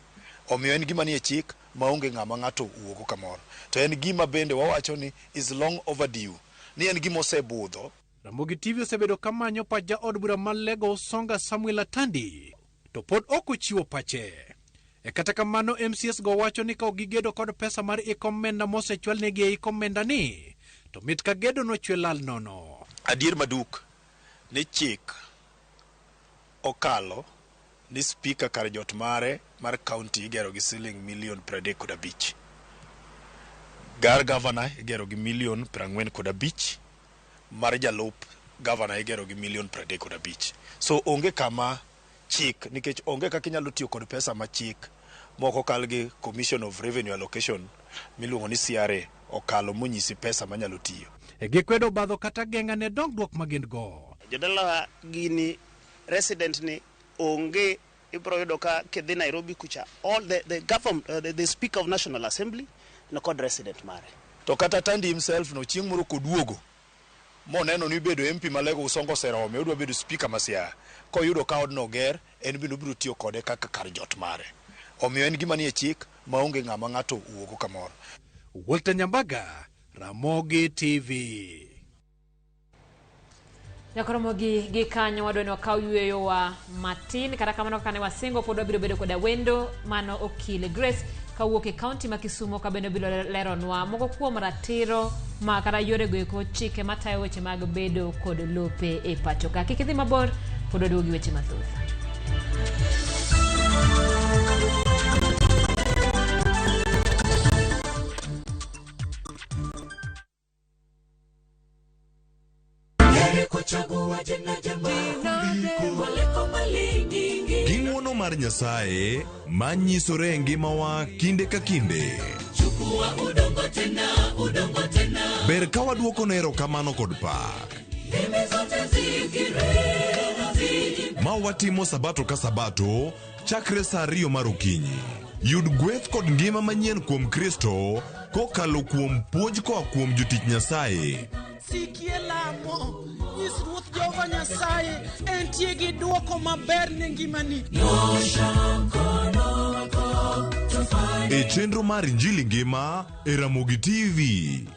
Omiyo en gima nie chik maonge ng'ama ng'ato wuogo kamoro. To en gima bende wawacho ni is long overdue. Ni en gima osebudho. Ramogi TV osebedo kamanyo pach jaod bura ma Lego Usonga Samuel Atandi to pod ok ochiwo pache. E kata kamano MCS go wacho ni ka ok gigedo kod pesa mar iko omenda mosechwalnegi e iko omenda ni to mit ka gedo nochwe lal nono. Adier maduk ni chik okalo ni speaker kar jot mare mar county igero gi siling milion 35. Gar governor igero gi milion 45, mar jalup governor igero gi milion 35. So onge kama chik, nikech onge kaka inyalo tiyo kod pesa ma chik moko kal gi Commission of Revenue Allocation miluongo ni CRA okalo monyisi pesa manyalo tiyo. E gikwedo obadho kata geng'a ne dongruok ma gin go. Jodalawa gini resident ni onge ibro yudo ka kidhi Nairobi kucha all the government, the speaker of National Assembly no kod resident mare. To kata Tandi himself no chieng' moro koduogo moneno ni bedo MP Malego Usongo oserome, odwa bedo speaker ma Siaya. Koyudo ka odno oger, en bende obiro tiyo kode kaka kar jot mare. Omiyo en gima nie chik maonge ng'ama ng'ato wuogo kamoro. Walter Nyambaga, Ramogi TV. Nyakoromogi gi kanyo wadwa ni wakaw yueyo wa matin, kata kamano kaka ne wasingo pod wabiro bedo koda wendo mano Okil Grace kawuok e kaunti ma Kisumo ka bende obiro leronwa moko kuom ratiro ma kata yorego eko chike matayo weche mag bedo kod lope e pacho ka. Kik idhi mabor, pod waduogo gi weche mathoth. Gi ng'wono mar Nyasaye manyisore e ngimawa kinde ka kinde. Ber ka waduoko ne erokamano kod pak. Ma watimo sabato ka sabato chakre saa 2 mar okinyi. Yud gweth kod ngima manyien kuom Kristo kokalo kuom puonj koa kuom jotich Nyasaye. Sikie lamo, nyis Ruoth Jehova Nyasaye entie gi dwoko maber ne ngimani. E chenro mar Injili Ngima e Ramogi TV.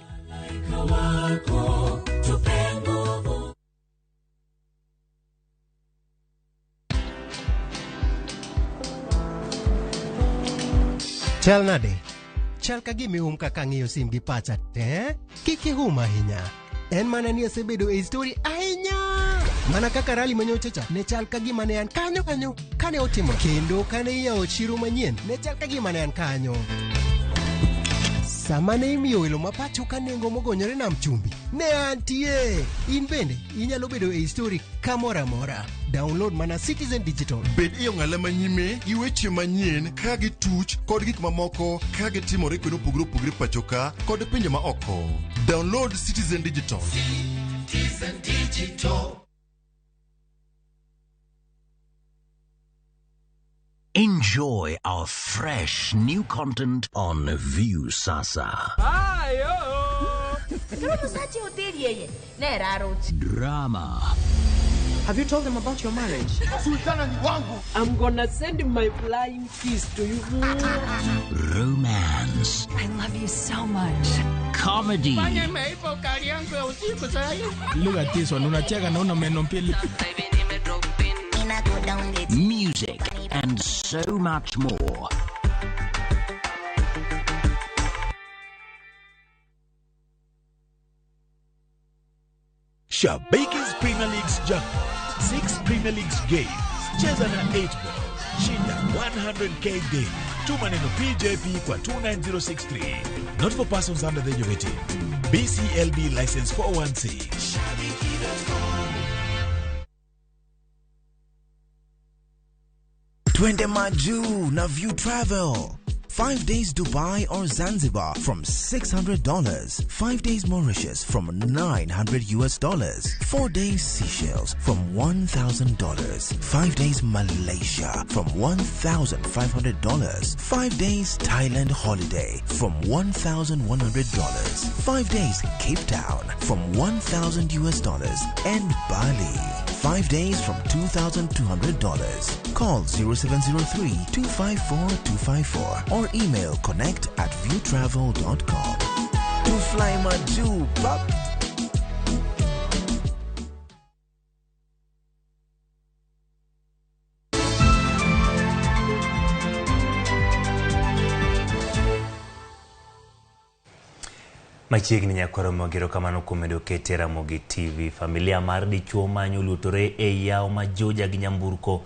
Chal nade? Chal ka gima ihum kaka ang'iyo sim gi pacha te. Kik ihum ahinya. En mana ni asebedo e story ahinya. Mana kaka rally manyocha cha ne chal ka gima ne an kanyo kanyo kane otimo kendo kane iyawo chiro manyien ne chal ka gima ne an kanyo. Sama ne imiyo welo ma pacho ka nengo mogonyore nam chumbi, ne antie. In bende inyalo bedo e histori kamoro amora. Download mana Citizen Digital. Bed e ong'ala manyime gi weche manyien ka gituch kod gik mamoko ka gitimore kuonde mopogore opogore pacho ka kod pinje ma oko. Download Citizen Digital. Citizen Digital. Enjoy our fresh new content on Viusasa. Drama. Have you told them about your marriage? Sultana ni wangu. I'm gonna send my flying kiss to you. Romance. I love you so much. Comedy. Look at this one, unacheka na una meno mbili. Music and so much more. Shabiki's Premier League's jackpot. 6 Premier Leagues games. Cheza na 8 ball. Shinda 100k daily. Tuma neno PJP kwa 29063. Not for persons under the age of 18. BCLB license 416. Twende Maju na View Travel. 5 days Dubai or Zanzibar from $600. 5 days Mauritius from $900. 4 days Seychelles from $1,000. 5 days Malaysia from $1,500. 5 days Thailand holiday from $1,100. 5 days Cape Town from $1,000 and Bali. 5 days from $2,200. Call 0703 254 254 or email connect@viewtravel.com. To fly Maju, pop. Machiegni nyakwaro Mogero kamano kuom medo kete Ramogi TV. Familia mar dichuo manyo luotore e yawo ma Juja gi nyamburko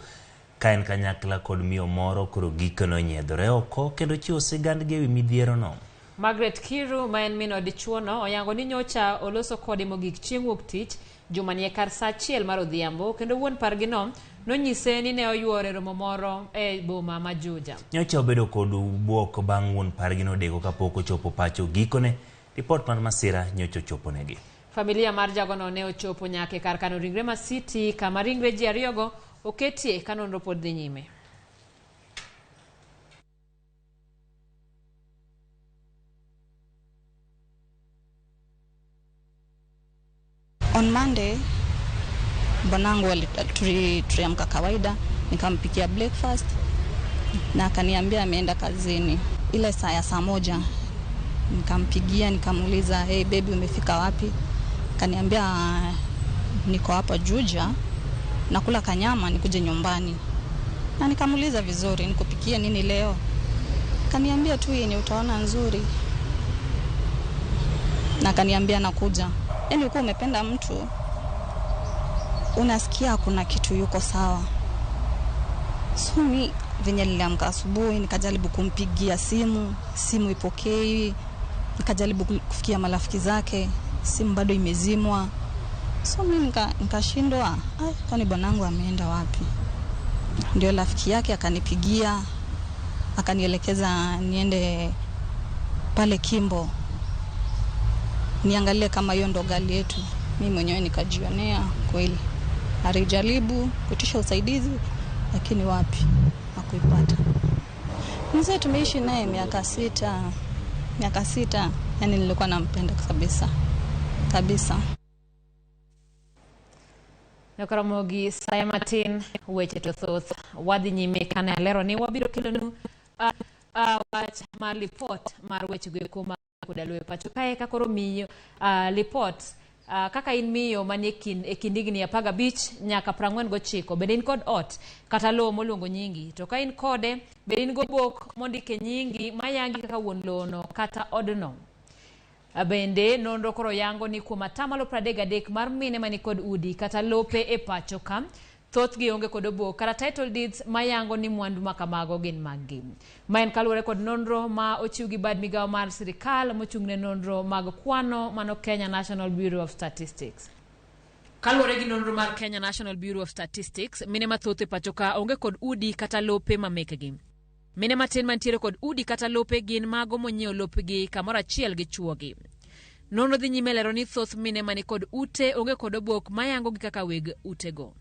ka en kanyakla kod miyo moro koro gikone onyiedhore oko kendo chiwo sigandgi ewi midhierono. Margaret Kiru ma en min od dichuono oyango ni nyocha oloso kode mogik chieng' wuok tich jumani e kar saa 1 mar odhiambo kendo wuon pargino nonyise ni ne oyuore romo moro e boma ma Juja. Nyocha obedo kod buok bang' wuon pargino odeko kapok ochopo pacho gikone. Ripot mar masira nyocha ochoponegi. Familia mar jagono ne ochopo nyaka e kar kano ringre ma City kama ringre ji ariyogo oketie ka nonro pod dhi nyime. On Monday bwanangu tuliamka kawaida, nikampikia breakfast na akaniambia ameenda kazini. Ile saa ya 1:00 nikampigia nikamuuliza, hey baby, umefika wapi? Akaniambia niko hapa Juja nakula kanyama nikuje nyumbani. Na nikamuuliza vizuri, nikupikie nini leo? Akaniambia tu yenye utaona nzuri. Na akaniambia nakuja. Yaani uko umependa mtu, unasikia kuna kitu yuko sawa. So mi venye niliamka asubuhi nikajaribu kumpigia simu, simu ipokei. Nikajaribu kufikia marafiki zake, simu bado imezimwa. So mimi nikashindwa, kwani bwanangu ameenda wapi? Ndio rafiki yake akanipigia, akanielekeza niende pale Kimbo niangalie kama hiyo ndo gari yetu. Mimi mwenyewe nikajionea kweli. Alijaribu kuitisha usaidizi lakini wapi, hakuipata. Mzee tumeishi naye miaka 6. Miaka 6, yani nilikuwa nampenda kabisa. Kabisa. Nokaramogi saya matin weche to thoth wadhi nyime kane alero ni wabiro kelonu wach mar lipot mar weche go eko mag koda pacho kae ka koro miyo lipot kaka in miyo manie e kind higni 15 nyaka 49 bende in kod ot kata lowo moluongo nyingi, to ka in kode bende in gobok mondike nyingi mayangi kaka wuon lowono kata odno. Bende nonro koro yango ni kuom atamalo 33 mar mine mani kod udi kata lope e pacho ka Thothgi onge kod obok kata title deeds mayango ni mwandu ma kamago gin maggi. Ma en kaluwore kod nonro ma ochiw gi bad migawo mar sirikal mochung' ne nonro mag kwano mano Kenya National Bureau of Statistics. Kaluwore gi nonro mar Kenya National Bureau of Statistics, mine mathoth e pacho ka onge kod udi kata lope ma mekgi. Mine matin mantiere kod udi kata lope gin mago monyiewo lopgi kamoro achiel gi chuogi. Nonro dhi nyime lero ni thoth mine mani kod ute onge kod obok mayangogi kaka weg utego.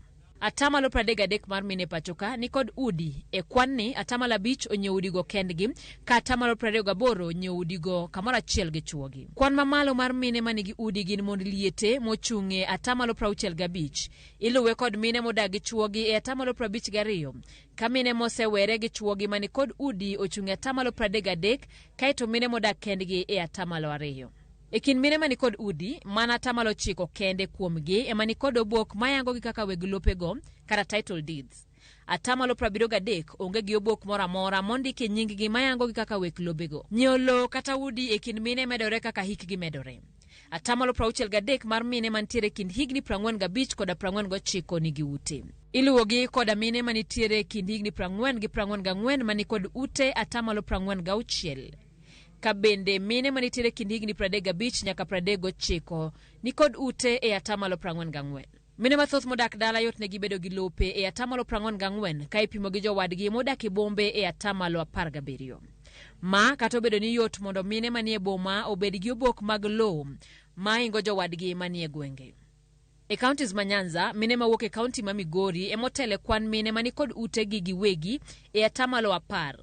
Atamalo 33 mar mine pacho ka ni kod udi. E kwan ni, atamalo 5 onyiewo udigo kendgi, ka atamalo 28 onyiewo udigo kamoro achiel gi chuogi. Kwan mamalo mar mine manigi udi gin mond liete mochung' e atamalo 65. Iluwe kod mine modak gi chuogi e atamalo 52, ka mine mosewere gi chuogi mani kod udi ochung' e atamalo 33, kaeto mine modak kendgi e atamalo 2. E kind mine mani kod udi, mana atamalo 9 kende kuomgi ema ni kod obok mayangogi kaka weg lopego kata title deeds. Atamalo 73 onge gi obok moro amora mondiki e nying-gi mayangogi kaka weg lobego. Nyiewo lowo kata udi e kind mine medore kaka hikgi medore. Atamalo 63 mar mine mantiere e kind higni 45 koda 49 nigi ute. Iluwogi koda mine manitiere e kind higni 40 gi 44 mani kod ute atamalo 46. Ka bende mine manitiere kind higni 35 nyaka 39 nikod ute e atamalo 44. Mine mathoth modak dala yotnegi bedo gi lope e atamalo 44 ka ipimo gi jowadgi modak e bombe e atamalo 17. Ma kata obedo ni yot mondo mine manie boma obed gi obok mag lowo mahingo jowadgi manie gwenge. E counties ma Nyanza, mine mawuok e county ma Migori emotelo e kwan mine manikod utegi giwegi e atamalo 10.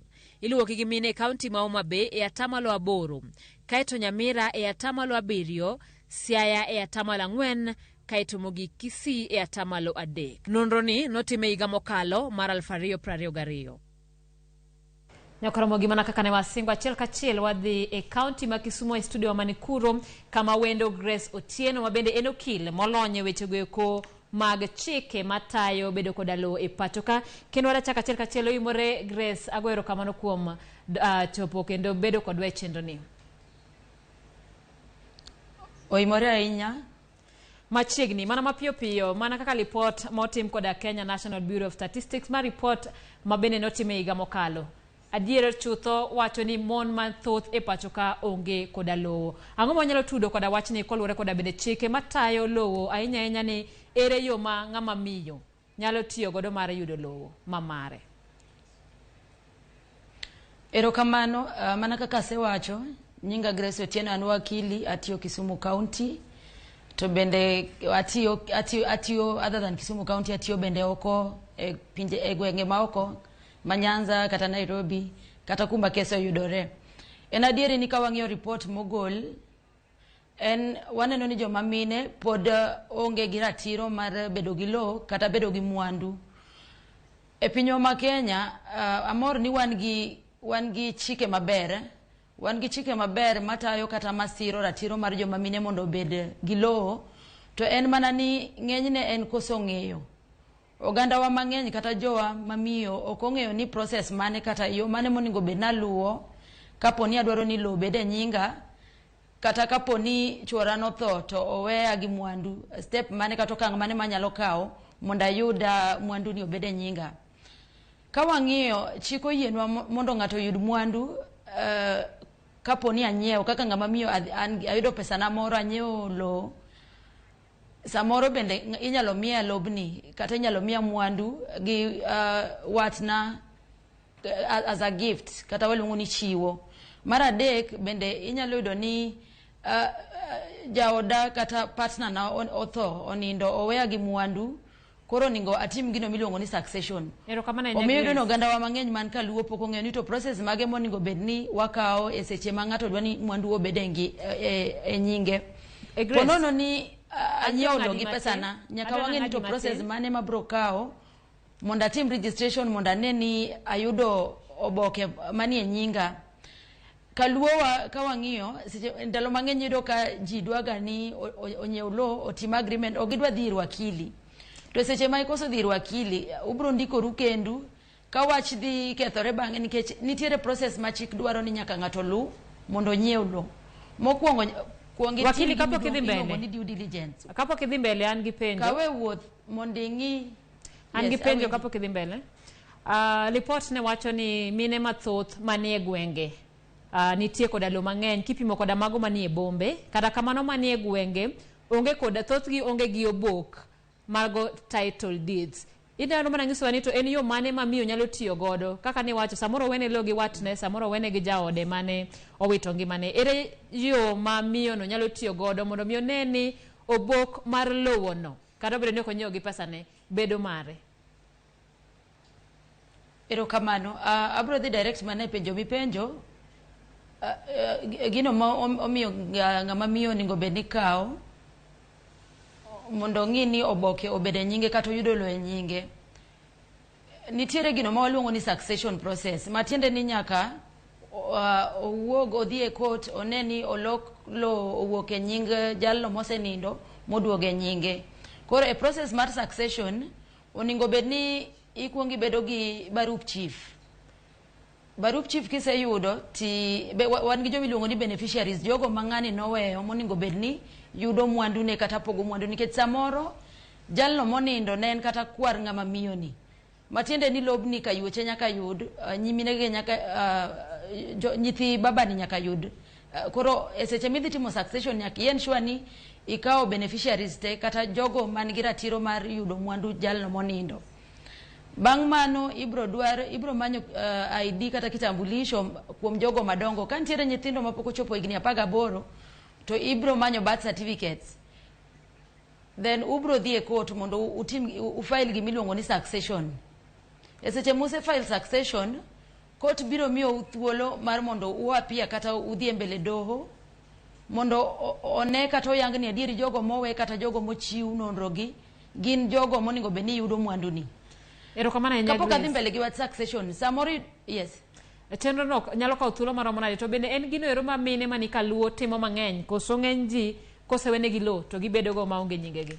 Iluwogi gi mine e county ma Homa Bay e atamalo 8, kaeto Nyamira e atamalo 7, Siaya e atamalo 4, kaeto mogik Kisii e atamalo 3. Nonro ni notim e higa mokalo mar 2022. Nyakoromogi mana kaka ne wasingo achiel kachiel wadhi e kaunti ma Kisumu e studio ma Nikuro kama wendo Grace Otieno ma bende en okil molony e wechego eko mag chike matayo bedo koda lowo e pacho ka. Kendo wadachako achiel kachiel oimore Grace, agoyo erokamano kuom chopo kendo bedo kodwa e chenro ni. Oimore ahinya. Machiegni, mana mapiyo piyo, mana kaka lipot motim koda Kenya National Bureau of Statistics ma ripot ma bende notim e higa mokalo. Adier chutho wacho ni mon mathoth e pacho ka onge koda lowo. Ang'o ma wanyalo tudo koda wachni koluwore koda bende chike matayo lowo ahinya ahinya ni ere yo ma ng'ama miyo nyalo tiyo godo mar yudo lowo ma mare? Erokamano, mana kaka asewacho, nyinga Grace Otieno, an wakili, atiyo Kisumu County. To bende atiyo other than Kisumu County, atiyo bende oko e pinje, e gwenge ma oko ma Nyanza kata Nairobi kata kuma kese oyudore. En adieri ni ka wang'iyo report mogol, en waneno ni joma mine pod onge gi ratiro mar bedo gi lowo kata bedo gi mwandu. E pinywa ma Kenya, amor ni wan gi chike maber. Wan gi chike maber matayo kata masiro ratiro mar joma mine mondo obed gi lowo, to en mana ni ng'enyne en koso ng'eyo. Ogandawa mang'eny kata jowa mamiyo ok ong'eyo ni process mane kata yo mane monego bed naluwo kapo ni adwaro ni lowo obed e nyinga, kata kapo ni chuora notho to oweya gi mwandu, step mane kata okang' mane manyalo kawo mondo ayud mwandu ni obed e nyinga. Ka wang'iyo, chik oyienwa mondo ng'ato oyud mwandu kapo ni anyiewo, kaka ng'ama miyo ayudo pesana moro anyiewo lowo, samoro bende inyalo miya lobni kata inyalo miya mwandu gi watna as a gift kata waluongo ni chiwo. Mar adek bende inyalo yudo ni jaoda kata partner na otho onindo oweya gi mwandu, koro onego atim gino miluongo ni succession. Erokamano ahinya, Omiyo iyudo ni Grace. ogandawa mang'eny man kaluo pok ong'eyo ni to process mage monego bed ni wakawo e seche ma ng'ato dwa ni mwandu obed e nyinge. Grace, Ponono ni anyiewo adwa lowo gi ng'adi pesana, matin. nyaka Adwa wang'e ni to ng'adi process matin. mane mabro kawo mondo atim registration mondo ane ni ayudo oboke manie nyinga. Kaluowa ka wang'iyo seche ndalo mang'eny iyudo ka ji dwaga ni onyiew lowo otim agreement, ok gidwa dhi ir wakili. To seche ma ikoso dhi ir wakili, ubro ndikoru kendu ka wach dhi kethore bang'e, nikech nitiere process ma chik dwaro ni nyaka ng'ato luw mondo onyiew lowo. Mokwongo, kuong itim Wakili, gima kapok idhi iluongo mbele. ni due diligence. Kapok idhi mbele, an gi penjo. Kawe wuoth mondo ing'i. An gi Yes, penjo awinji. kapok idhi mbele. Lipot ne wacho ni mine mathoth manie gwenge nitie koda lowo mang'eny kipimo koda mago manie bombe. Kata kamano manie gwenge onge koda thothgi onge gi obok mago title deeds. Inyalo mana nyisowa ni to en yo mane ma miyo nyalo tiyo godo kaka niwacho samoro owene lowo gi watne samoro owene gi jaode mane owito ngimane. Ere yo ma miyo no nyalo tiyo godo mondo mi one ni obok mar lowo no kata obedo ni ok onyiewo gi pesane bedo mare? Erokamano. Abro dhi direct mana e penjo mipenjo. Gino ma omiyo ng'ama miyo onego bed ni kawo mondo ong'i ni oboke obedo e nyinge kata oyudo lowo e nyinge. Nitiere gino ma waluongo ni succession process, matiende ni nyaka owuog odhi e court one ni olok lowo owuok e nying jalno mosenindo moduogo e nyinge. Koro e process mar succession, onego bed ni ikuongo ibedo gi barup chief. Barup chief kiseyudo ti be, wan gi joma iluongo ni beneficiaries, jogo ma ng'ani noweyo monego bed ni yudo mwandune kata pogo mwandu, nikech samoro jalno monindo ne en kata kwar ng'ama miyo ni. Matiende ni lobni kayuoche nyaka yud, nyiminege nyaka, nyithi babani nyaka yud. Koro e seche midhi timo succession nyaka i ensure ni ikawo beneficiaries te kata jogo man gi ratiro mar yudo mwandu jalno monindo. Bang' mano ibro dwar ibro manyo ID kata kitambulisho kuom jogo madongo. Ka nitiere nyithindo mapok ochopo higni 18 to ibro manyo birth certificates. Then ubro dhi e court mondo utim ufile gimiluongo ni succession. E seche muse file succession, court biro miyou thuolo mar mondo uappear kata udhi e mbele doho mondo one kata oyang ni adieri jogo mowe kata jogo mochiw nonro gi gin jogo monego bed ni yudo mwandu ni. Erokamano ahinya Kapok adhi Grace. mbele gi wach succession, samoro yes. Chenro no nyalo kawo thuolo maromo nade to bende en gino ero ma mine mani kaluo timo mang'eny koso ng'eny ji kosewenegi lowo to gibedo go maonge nyingegi?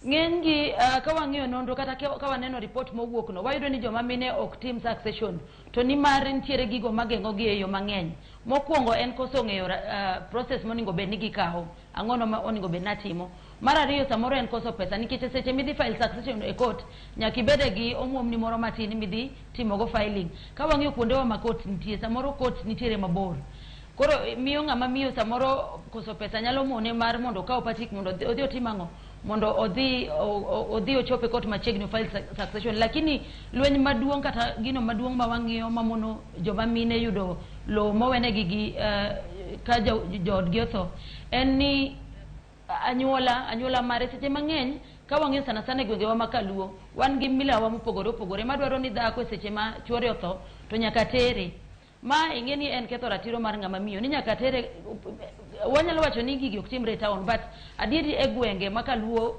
Ng'eny gi ka wang'iyo nonro kata ka waneno report mowuok no, wayudo ni joma mine ok tim succession to nimar nitiere gigo mageng'o gi e yo mang'eny. Mokwongo en koso ng'eyo process monego bed ni gikawo, ang'ono ma onego bed ni atimo. Mar ariyo samoro en koso pesa nikech e seche midhi file succession e court nyaka ibede gi omuomni moro matin midhi timogo filing. Ka wang'iyo kuondewa ma court nitie, samoro court nitiere mabor. Koro miyo ng'ama miyo samoro koso pesa nyalo mone mar mondo okaw patik mondo odhi otim ang'o? Mondo odhi ochop e court machiegni o file succession. Lakini lweny maduong' kata gino maduong' ma wang'iyo mamono joma mine yudo lowo mowenegi gi ka joodgi otho en ni anyuola mare seche mang'eny ka wang'iyo sana sana e gwengewa ma kaluo wan gi milawa mopogore opogore madwaro ni dhako e seche ma chuore otho to nyaka tere. Ma ing'e ni en ketho ratiro mar ng'ama miyo ni nyaka tere. Wanyalo wacho ni gigi ok timre e town, but adieri e gwenge ma kaluo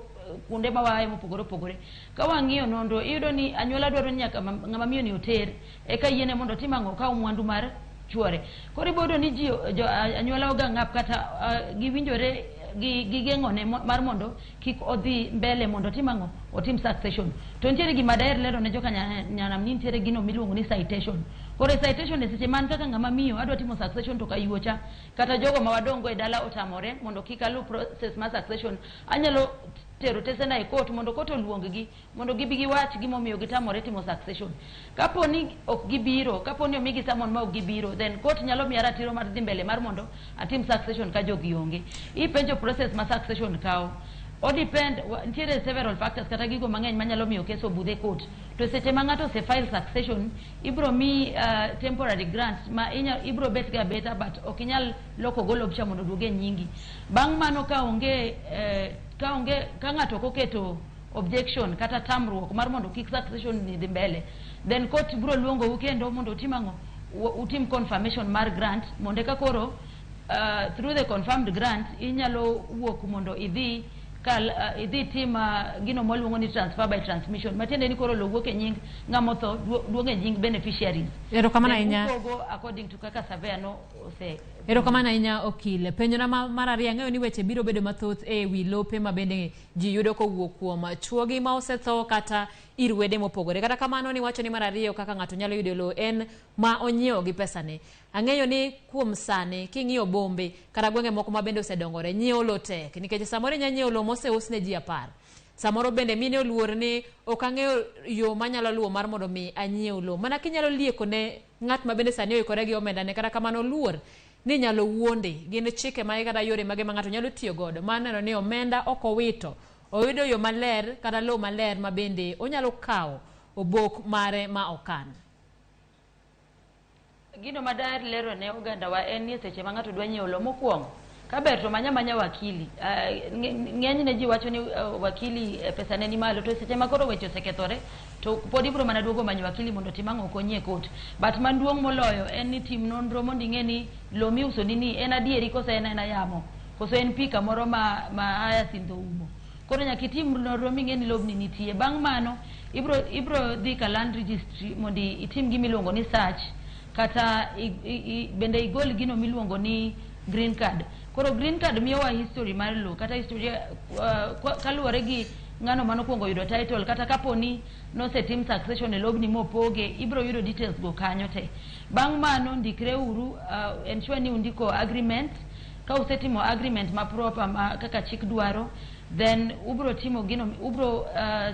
kuonde ma waaye mopogore opogore ka wang'iyo nonro iyudo ni anyuola dwaro ni nyaka ng'ama miyo ni oter eka yiene mondo otim ang'o okaw mwandu mar chuore. Koro ibiro yudo ni ji jo anyuola ogang'ap kata giwinjore gigeng'one mar mondo kik odhi mbele mondo otim ang'o otim succession. To nitiere gima daher lero ne joka nyanam ni nitiere gino miluongo ni citation. Koro e citation e seche man kaka ng'ama miyo adwa timo succession to kayuocha kata jogo ma wadongo e dala otamore mondo kik alu process mar succession, anyalo tero tesena e court mondo court oluong gi mondo gibi giwach gimomiyo gitamore timo succession. Kapo ni ok gibiro, kapo ni omigi summon ma ok gibiro, then court nyalo miya ratiro mar dhi mbele mar mondo atim succession ka jogi onge. Ipenjo process ma succession kawo. O depend, nitiere several factors kata gigo mang'eny manyalo miyo kes obudh e court. To seche ma ng'ato ose file succession, ibro mi temporary grant ma ibro bet ga abeta but ok inyal loko go lobcha mondo oduog e nyingi. Bang' mano ka onge, ka ng'ato ok oketo objection kata tamruok mar mondo kik succession ni dhi mbele, then court bro luongou kendo mondo utim ang'o? Utim confirmation mar grant mondo eka koro through the confirmed grant inyalo wuok mondo idhi kal idhi tim gino mwaluongo ni transfer by transmission, matiende ni koro lowo wuok e nying ng'ama otho duogo e nying beneficiaries. Erokamano Then ahinya. upogo according to kaka surveyor no ose. Erokamano ahinya okil. Penjona mar ariyo, ang'eyo ni weche biro bedo mathoth e wi lope ma bende ji yudo kowuok kuom chuogi ma osetho kata ir wede mopogore. Kata kamano niwacho ni mar ariyo kaka ng'ato nyalo yudo lowo en ma onyiewo gi pesane. Ang'eyo ni kuom sani king'iyo bombe kata gwenge moko ma bende osedongore, nyiewo lowo tek nikech samoro inya nyiewo lowo moseus ne ji 10. Samoro bende mine oluor ni ok ang'eyo yo manyalo luwo mar mondo mi anyiew lowo. Mana kinyalo lieko ne ng'at ma bende sani oikore gi omenda ne kata kamano oluor ni nyalo wuonde. Gin chike mage kata yore mage ma ng'ato nyalo tiyo godo mar neno ni omenda ok owito, oyudo yo maler kata lowo maler ma bende onyalo kawo obok mare ma okan. Gino ma daher lero ne ogandawa en ni e seche ma ng'ato dwa nyiewo lowo mokwongo, kaber to manya manya wakili. Ng'enyne ji wacho ni wakili pesa ne ni malo, to seche ma koro weche osekethore to pod ibiro mana duogo manyo wakili mondo otim ang'o, okonyi e court. But maduong' moloyo en ni tim nonro mondo ing'e ni lowo miuso ni ni en adieri koso en aena yamo, koso en pi kamoro ma hyacinth oumo. Koro nyaka itim nonro ming'e ni lobni nitie. Bang' mano ibro dhi ka land registry mondo itim gima iluongo ni search, kata bende igol gino miluongo ni green card. Koro green card miyowa history mar lowo, kata history kaluwore gi ng'ano manokwongo yudo title, kata kapo ni nosetim succession e lobni mopoge, ibro yudo details go kanyo te. Bang' mano ndikre uru, ensure ni undiko agreement. Ka usetimo agreement ma proper ma kaka chik dwaro, then ubro timo gino, ubro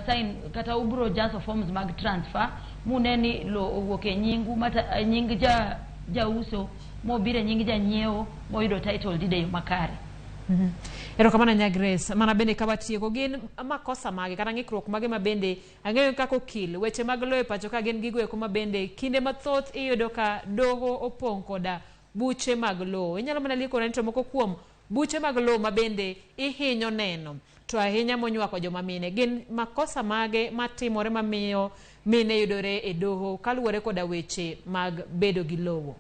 sign kata ubro jaso forms mag transfer mune ni lo owuok e nyingu mata, nying ja jauso mobiro e nying janyiewo moyudo title deed e yo makare. Erokamano nya Grace. Mana bende ka watieko, gin makosa mage kata ng'ikruok mage ma bende ang'eyo kaka okil weche mag lowo e pacho ka gin gigo eko ma bende kinde mathoth iyudo ka doho opong' koda buche mag lowo. Inyalo mana liekona ni to moko kuom buche mag lowo ma bende ihinyo neno to ahinya monywako joma mine gin makosa mage matimore mamiyo mine yudore e doho kaluwore koda weche mag bedo gi lowo.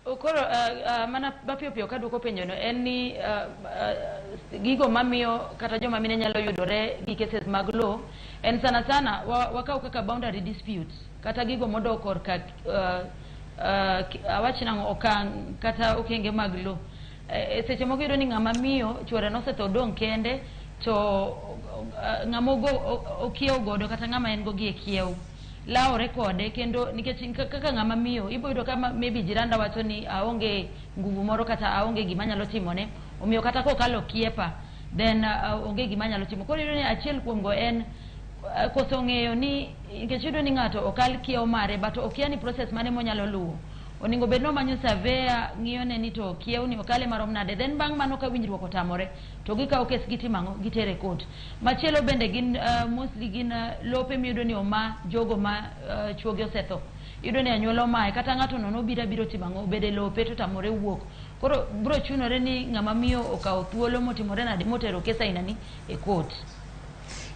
Koro mana mapiyo piyo kaduoko penjono en ni gigo mamiyo kata joma mine nyalo yudore gi cases mag lowo en sana sana wakaw kaka boundary disputes, kata gigo modok korka awach nang'o, okang' kata okenge mag lowo. Seche moko iyudo ni ng'ama miyo chuore nosetho odong' kende, to ng'ama okiewo godo kata ng'ama en go gi e kiewo lawore kode, kendo nikech kaka ng'ama miyo ibo yudo ka maybe jiranda wacho ni aonge nguvu moro kata aonge gima anyalo timone, omiyo kata kokalo kiepa then onge gima anyalo timo. Koro iyudo ni achiel kuom go en koso ng'eyo ni, nikech iyudo ni ng'ato okal kiewo mare but okia ni process mane monyalo luwo. Onego bed ni omanyo surveyor ng'iyo ne ni to kiewo ni okale marom nade, then bang' mano ka winjruok otamore to gikawo kes, gitimo ang'o, gitere court. Machielo bende gin mostly gin lope miyudo ni oma jogo ma chuogi osetho. Iyudo ni anyuola omaye, kata ng'ato nono obiro abiro timo ang'o, obede lope to tamore wuok. Koro biro chunore ni ng'ama miyo okawo thuolo motimore nade motero kes aina ni e court.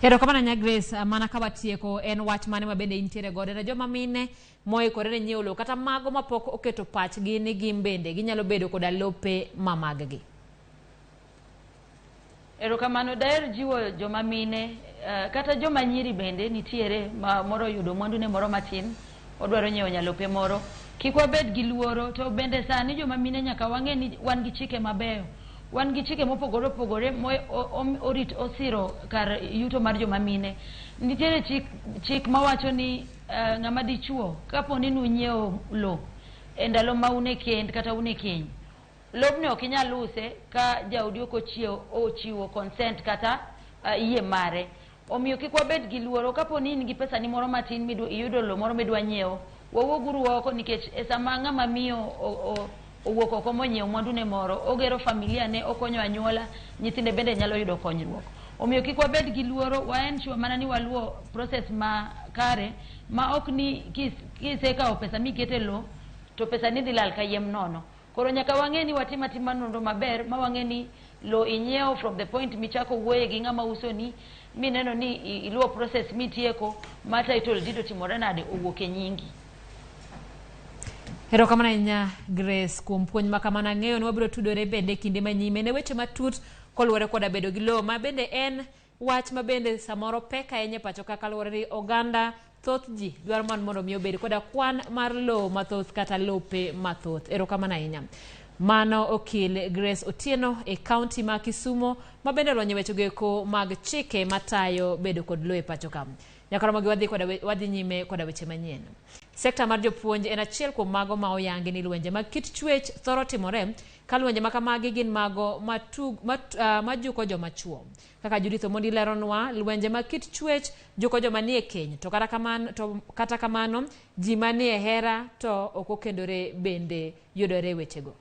Erokamano nya Grace. Mana ka watieko, en wach mane ma bende intiere godo ne joma mine moikore ne nyiewo lowo kata mago mapok oketo pachgi ni gin bende ginyalo bedo koda lope ma mag-gi? Erokamano. Daher jiwo joma mine, kata joma nyiri bende nitiere ma moro oyudo mwandune moro matin, odwaro nyiewo nyalope moro, kik wabed gi luoro. To bende sani joma mine nyaka wang'e ni wan gi chike mabeyo, wan gi chike mopogore opogore mo orit osiro kar yuto mar joma mine. Nitiere chik mawacho ni ng'ama dichuo kapo ni nunyiewo lo e ndalo ma un e kend kata un e keny, lobni ok inyal use ka jaodi ok ochiwo consent kata yie mare. Omiyo kik wabed gi luoro kapo ni in gi pesa ni moro matin midwa iyudo lo moro midwa nyiewo, wawuoguru oko, nikech e sama ng'ama miyo owuok oko monyiewo mwandune moro, ogero familia ne, okonyo anyuola, nyithinde bende nyalo yudo konyruok. Omiyo kik wabed gi luoro, wa ensure mana ni waluwo process ma kare, ma ok ni kisekawo pesa mikete lo to pesa ni dhi lal kayiem nono. Koro nyaka wang'e ni watim atima nonro maber ma wang'e ni lo inyiewo from the point michako wuoye gi ng'ama uso ni, mineno ni iluwo process mitieko ma title deed otimore nade owuok e nyingi. Erokamano ahinya Grace kuom puonj ma kamano. Ang'eyo ni wabiro tudore bende kinde manyime ne weche matut koluwore koda bedo gi lowo, ma bende en wach ma bende samoro pek ahinya e pacho ka, kaluwore ni oganda thoth ji dwaro mana mondo mi obed koda kwan mar lowo mathoth kata lope mathoth. Erokamano ahinya. Mano okil Grace Otieno e kaunti ma Kisumo, ma bende olony e wechego eko mag chike matayo bedo kod lowo e pacho ka. Nyaka romo gi wadhi nyime koda weche manyien. Sekta mar jopuonj en achiel kuom mago ma oyangi ni lwenje mag kit chwech thoro timore ka lwenje ma kamagi gin mago majuko joma chuo. Kaka Judith Omondi leronwa, lwenje mag kit chwech juko joma nie keny to kata kamano ji manie hera to ok okendore bende yudore wechego.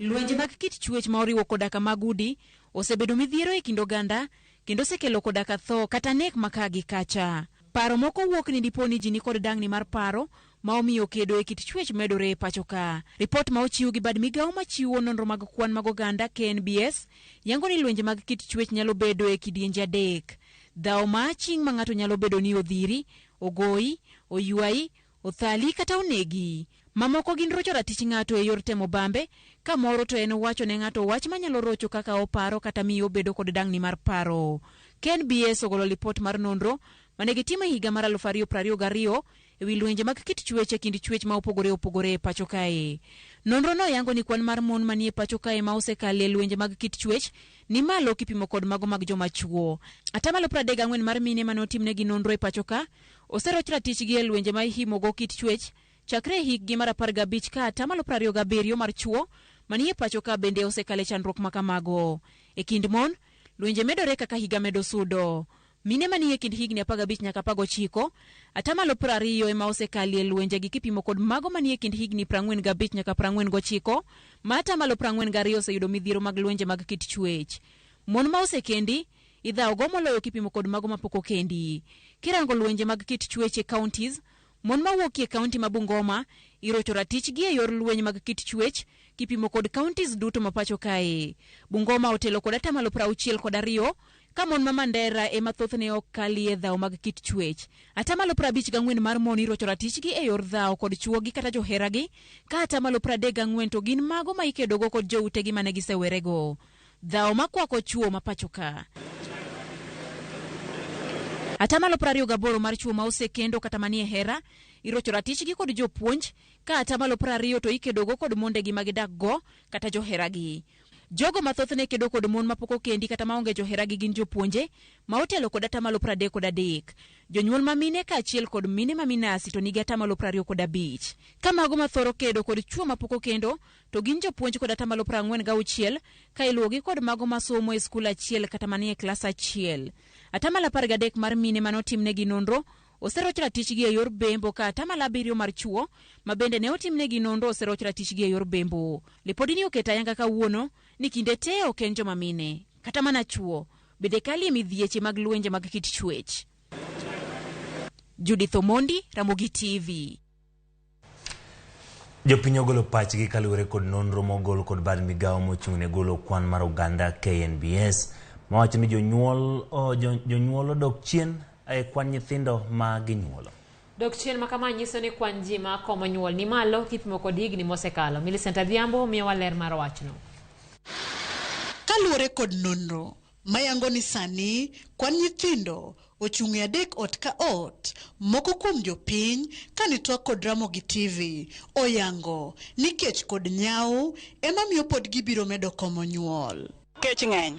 Lwenje mag kit chwech ma oriwo koda ka mag udi osebedo midhiero e kind oganda kendo osekelo koda ka tho kata nek ma ka gi kacha. Paro moko wuok ni dipo ni ji nikod dang'ni mar paro ma omiyo kedo e kit chwech medore e pacho ka. Ripot ma ochiw gi bad migawo machiwo nonro mag kwan mag oganda KNBS yango ni lwenje mag kit chwech nyalo bedo e kidienje adek. Dhawo ma aching' ma ng'ato nyalo bedo ni odhiri, ogoyi, oywayi, othali kata onegi. Mamoko gin rocho ratich ng'ato e yor temo bambe, ka moro to en wacho ne ng'ato wach manyalo rocho kaka oparo kata miyo obedo kod dang'ni mar paro. KNBS ogolo lipot mar nonro mane gitimo e higa mar 2022 e wi lwenje mag kit chwech e kind chwech ma opogore opogore e pacho kae. Nonro no yango ni kwan mar mon manie pacho kae ma osekale lwenje mag kit chwech ni malo kipimo kod mago mag joma chuo. Atamalo 34 mar mine mane otimnegi nonro e pacho ka oseroch ratichgi e lwenje ma ihimogo kit chwech chakre e hikgi mar 15 ka atamalo 27 mar chuo manie pacho ka bende osekale chandruok ma kamago. E kind mon, lwenje medore kaka higa medo sudo. Mine manie kind higni 15 nyaka 19, atamalo 20 ema osekalie lwenje gi kipimo kod mago manie kind higni 45 nyaka 49, ma atamalo 42 oseyudo midhiero mag lwenje mag kit chwech. Mon ma osekendi idhawo go moloyo kipimo kod mago mapok okendi. Kirango lwenje mag kit chwech e counties, mon mawuok e kaunti ma Bungoma irocho ratichgi e yor lweny mag kit chwech kipimo kod counties duto ma pacho kae. Bungoma otelo kod atamalo 62 ka mon ma Mandera ema thothne ok kalie dhawo mag kit chwech. Atamalo 54 mar mon irocho ratichgi e yor dhawo kod chuogi kata joheragi, ka atamalo 34 to gin mago ma ikedogo kod joutegi mane gisewerego. Dhawo makwako chuo ma pacho ka. Atamalo 28 mar chuo ma osekendo kata manie hera irocho ratichgi kod jopuonj, ka atamalo 20 to ikedogo kod mondegi ma gidak go kata joheragi. Jogo ma thothne kedo kod mon mapok okendi kata maonge joheragi gin jopuonje ma otelo kod atamalo 33. Jonyuol ma mine kaachiel kod mine ma minasi to nigi atamalo 25. Ka mago ma thoro kedo kod chuo mapok okendo to gin jopuonj kod atamalo 46 ka iluwogi kod mago masomo e skul achiel kata manie klas achiel. Atamalo 13 mar mine manotimnegi nonro oseroch ratichgi e yor bembo ka atamalo 7 mar chuo ma bende ne otimnegi nonro oseroch ratichgi e yor bembo. Lipodini oketo ayanga kawuono ni kinde te ok en joma mine kata mana chuo bende kalie midhieche mag lwenje mag kit chwech. Judith Omondi, Ramogi TV. Jopiny ogolo pachgi kaluwore kod nonro mogol kod bad migawo mochung' ne golo kwan mar oganda KNBS mawacho ni jonyuol odok chien e kwan nyithindo ma ginyuolo. Dok chien ma kama nyiso ni kwan ji ma komo nyuol ni malo kipimo kod higni mosekalo. Millicent Adhiambo miyowa ler mar wachno. Kaluwore kod nonro mayango ni sani kwan nyithindo ochung' e 3 ot ka ot, moko kuom jopiny kane twak kod Ramogi TV oyango ni kech kod nyawo ema miyo pod gibiro medo komo nyuol. Kech ng'eny,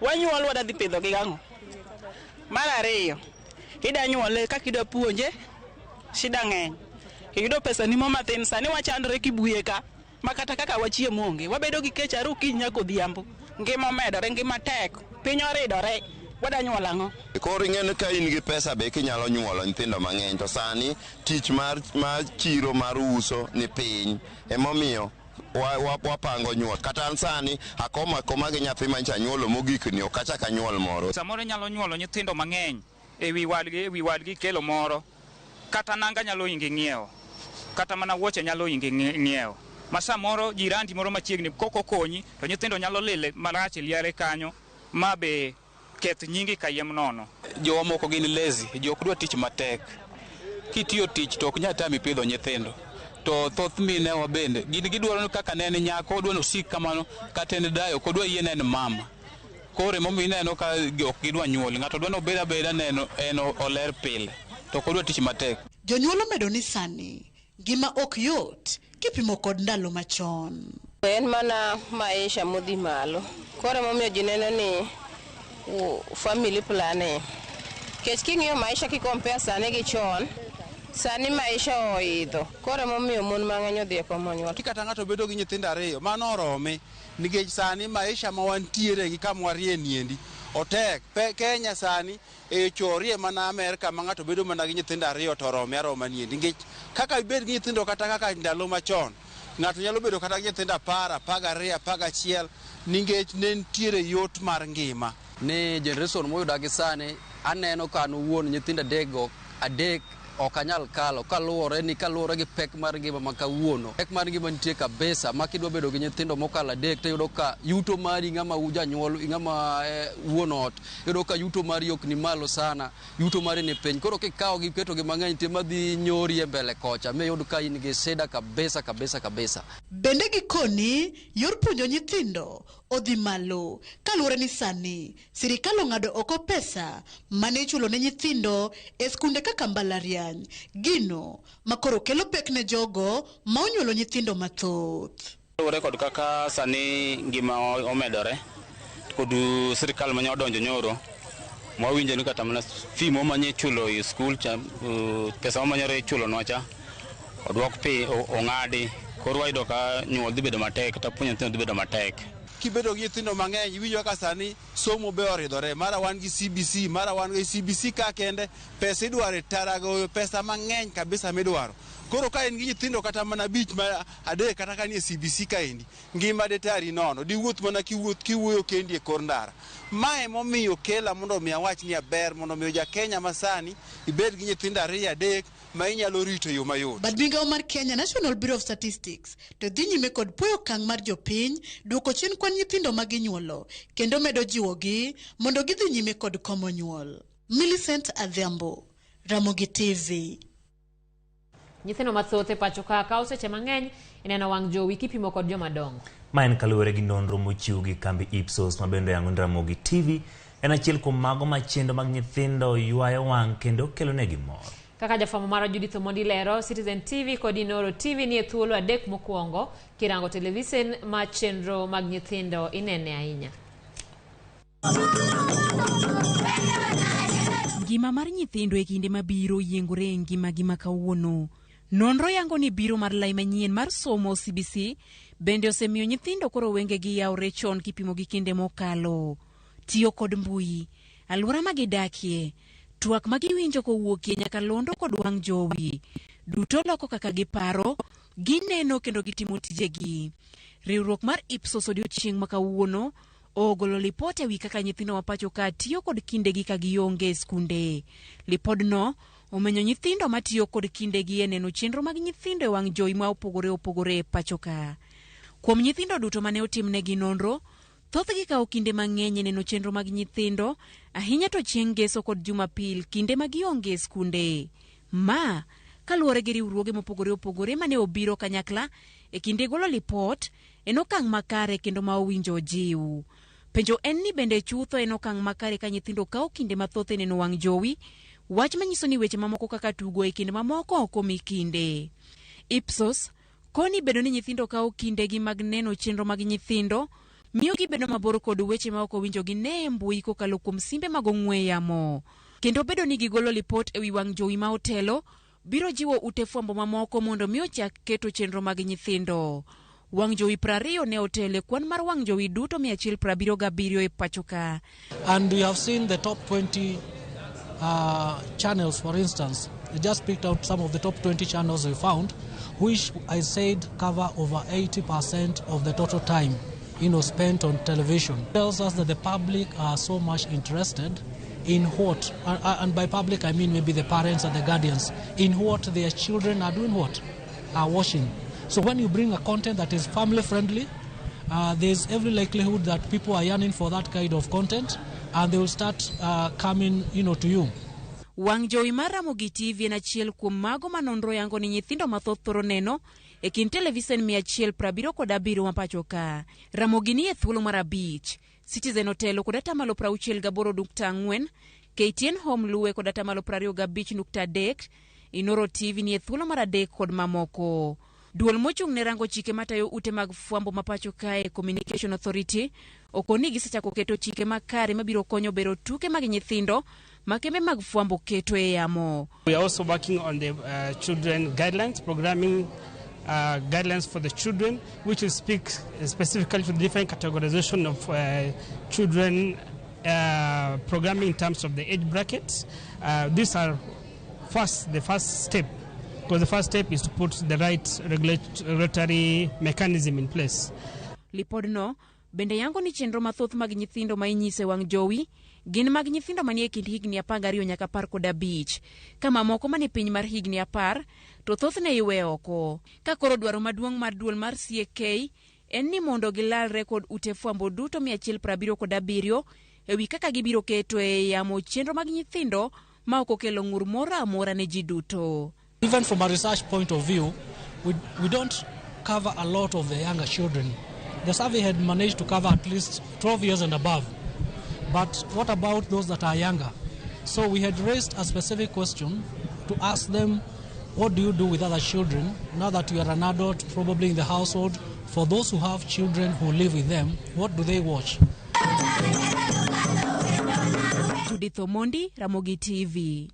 wanyuol wadhi pidho gi gang'o? Mar ariyo, ida nyuole kaka ida puonje, shida ng'eny. Iyudo pesa ni mo mathin, sani wachandore kibuye ka, ma kata kaka wachiemo onge, wabedo gi kech are okinyi nyaka odhiambo. Ngima omedore, ngima tek, piny oridore, wada nyuol ang'o? Koro ing'e ni ka in gi pesa be kinyalo nyuolo nyithindo mang'eny, to sani tich mar chiro mar uso ni piny, emomiyo wapango nyuol. Kata an sani akoma akoma gi nyathi mancha anyuolo mogik ni ok achak anyuol moro. Samoro inyalo nyuolo nyithindo mang'eny e wi wadgi kelo moro, kata nanga nyalo ingi ng'iewo, kata mana wuoche nyalo ingi ng'iewo. Ma samoro jirandi moro machiegni kok okonyi to nyithindo nyalo lile marach e liare kanyo ma be keth nyingi kayiem nono. Jowa moko gin lazy, ji ok dwa tich matek. Kitiyo tich to ok nyal tami pidho nyithindo. To thoth minewa bende gin gidwaro ni kaka ne en nyako, odwa ni osik kamano, kata en dayo, ok odwa yie ne en mama. Koro emomiyo ineno ka ok gidwa nyuol. Ng'ato dwa ni obed abeda neno en oler pile, to ok odwa tich matek. Jonyuol omedo ni sani ngima ok yot kipimo kod ndalo machon. En mana maisha modhi malo. Koro emomiyo ji neno ni family planning. Nikech king'iyo maisha ki compare sani gi chon, Sani maisha oidho, koro emomiyo mon mang'eny odhi e komo nyuol. Kata ng'ato bedo gi nyithindo ariyo, mano orome nikech sani maisha ma wantiere gi kama warie niendi otek. Kenya sani e chorie mana Amerka ma ng'ato bedo mana gi nyithindo ariyo to orome aroma niendi. Nikech kaka ibed gi nyithindo kata kaka ndalo machon, ng'ato nyalo bedo kata gi nyithindo 10, 12, 11 nikech ne nitiere yot mar ngima. Ni generation moyuda gi sani aneno ka an owuon nyithindo adek ok anyal kalo kaluwore gi pek mar ngima ma kawuono. Pek mar ngima nitie kabisa ma kidwa bedo gi nyithindo mokalo adek to iyudo ka yuto mari ng'ama janyuol ng'ama wuon ot iyudo ka yuto mari ok ni malo sana, yuto mari ni piny. Koro kikawo gi keto gi mang'eny te madhi nyori e mbele kocha miyud ka in gi shida kabisa kabisa kabisa. Bende gikoni yor puonjo nyithindo odhi malo kaluwore ni sani sirikal ong'ado oko pesa mane ichulo ne nyithindo e skunde kaka mbalariany, gino makoro kelo pek ne jogo ma onyuolo nyithindo mathoth. Luwore kod kaka sani ngima omedore kod sirikal mane odonjo nyoro mwawinjo ni kata mana fee momanye chulo e skul cha, pesa momanyore ichulonwa cha odwok pi ong'adi. Koro wayudo ka nyuol dhi bedo matek kata puonjo nyithindo dhi bedo matek. Kibedo gi nyithindo mang'eny iwinjo kaka sani somo be oridore, mara wan gi CBC, mara wan gi CBC ka kende pesa idwaro e taragoyo, pesa mang'eny kabisa midwaro. Koro ka in gi nyithindo kata mana 5 ma 3 kata ka nie CBC kaendi, ngima de tari nono, diwuoth mana kiwuoth kiwuoyo kendi e kor ndara. Mae momiyo kela mondo mi awach ni aber mondo mi ja Kenya masani ibed gi nyithindo 2 3 ma inyalo rito e yo mayot. Bad migawo mar Kenya National Bureau of Statistics to dhi nyime kod puoyo okang' mar jopiny duoko chien kwan nyithindo ma ginyuolo kendo medo jiwogi mondo gidhi nyime kod komo nyuol. Millicent Adhiambo, Ramogi TV. Nyithindo mathoth e pacho ka kawo seche mang'eny ineno wang' jowi kipimo kod joma dongo. Ma en kaluwore gi nonro mochiw gi kambi Ipsos ma bende oyango ni Ramogi TV en achiel kuom mago ma chenro mag nyithindo ywayo wang' kendo kelonegi mor. Kaka jafwambo marwa Judith Omondi lero, Citizen TV kod Inoro TV nie thuolo 3 mokwongo kirango televisen ma chenro mag nyithindo inene ahinya. Ngima mar nyithindo e kinde mabiro yiengore e ngimagi ma kawuono. Nonro yango ni biro mar lai manyien mar somo CBC bende osemiyo nyithindo koro wengegi yawre chon kipimo gi kinde mokalo. Tiyo kod mbui, alwora ma gidakie, twak ma giwinjo kowuokie nyakalondo kod wang' jowi, duto loko kaka giparo, gineno kendo gitimo tijegi. Riwruok mar Ipsos odiochieng' ma kawuono ogolo lipot ewi kaka nyithindo ma pacho ka tiyo kod kindegi ka gionge e skunde. Lipodno omenyo nyithindo matiyo kod kindegi e neno chenro mag nyithindo e wang' jowi ma opogore opogore e pacho ka. Kuom nyithindo duto mane otimnegi nonro, thothgi kawo kinde mang'eny e neno chenro mag nyithindo, ahinya to chieng' Ngeso kod Jumapil, kinde ma gionge e skunde. Ma kaluwore gi riwruoge mopogore opogore mane obiro kanyakla e kinde golo lipot, en okang' makare kendo ma owinjo ojiw. Penjo en ni bende chutho en okang' makare ka nyithindo kawo kinde mathoth e neno wang' jowi, wach manyiso ni weche mamoko kaka tugo e kinde mamoko ok omi kinde. Ipsos koni bedo ni nyithindo kawo kindegi mag neno chenro mag nyithindo miyo gibedo mabor kod weche ma ok owinjo gine e mbui kokalo kuom simbe mag ong'we yamo. Kendo bedo ni gigolo lipot ewi wang' jowi ma otelo biro jiwo ute fwambo mamoko mondo mi ochak keto chenro mag nyithindo. Wang' jowi 20 ne otelo e kwan mar wang' jowi duto 177 e pacho ka. And we have seen the top 20 channels, for instance. I just picked out some of the top 20 channels we found, which I said cover over 80% of the total time, spent on television. It tells us that the public are so much interested in what, and by public I mean maybe the parents and the guardians, in what their children are doing, what are watching. So when you bring a content that is family friendly, there's every likelihood that people are yearning for that kind of content, and they will start coming, to you. Wang' jowi mar Ramogi TV en achiel kuom mago ma nonro yango ni nyithindo mathoth thoro neno e kind televisen 177 ma pacho ka. Ramogi ni e thuolo mar 5, Citizen otelo kod atamalo 68.4, KTN Home luwe kod atamalo 25.3, Inoro TV ni e thuolo mar 3 kod mamoko. Duol mochung' ne rango chike matayo ute mag fwambo ma pacho kae Communication Authority okoni gisechako keto chike makare mabiro konyo bero tuke mag nyithindo ma kembe mag fwambo keto e yamo. We are also working on the children guidelines, programming guidelines for the children, which will speak specifically to the different categorization of children programming in terms of the age brackets. These are the first step, because the first step is to put the right regulatory mechanism in place. Lipodno bende yango ni chenro mathoth mag nyithindo ma inyise wang' jowi gin mag nyithindo manie kind higni 12 nyaka 15, ka mamoko manie piny mar higni 10 to thothne iwe oko. Ka koro dwaro maduong' mar duol mar CAK en ni mondo gilalre kod ute fwambo duto 177 ewi kaka gibiro keto e yamo chenro mag nyithindo ma ok okelo ng'ur moro amora ne ji duto. Even from a research point of view, we don't cover a lot of the younger children. The survey had managed to cover at least 12 years and above. But what about those that are younger? So we had raised a specific question to ask them, what do you do with other children now that you are an adult, probably in the household? For those who have children who live with them, what do they watch? Judith Omondi, Ramogi TV.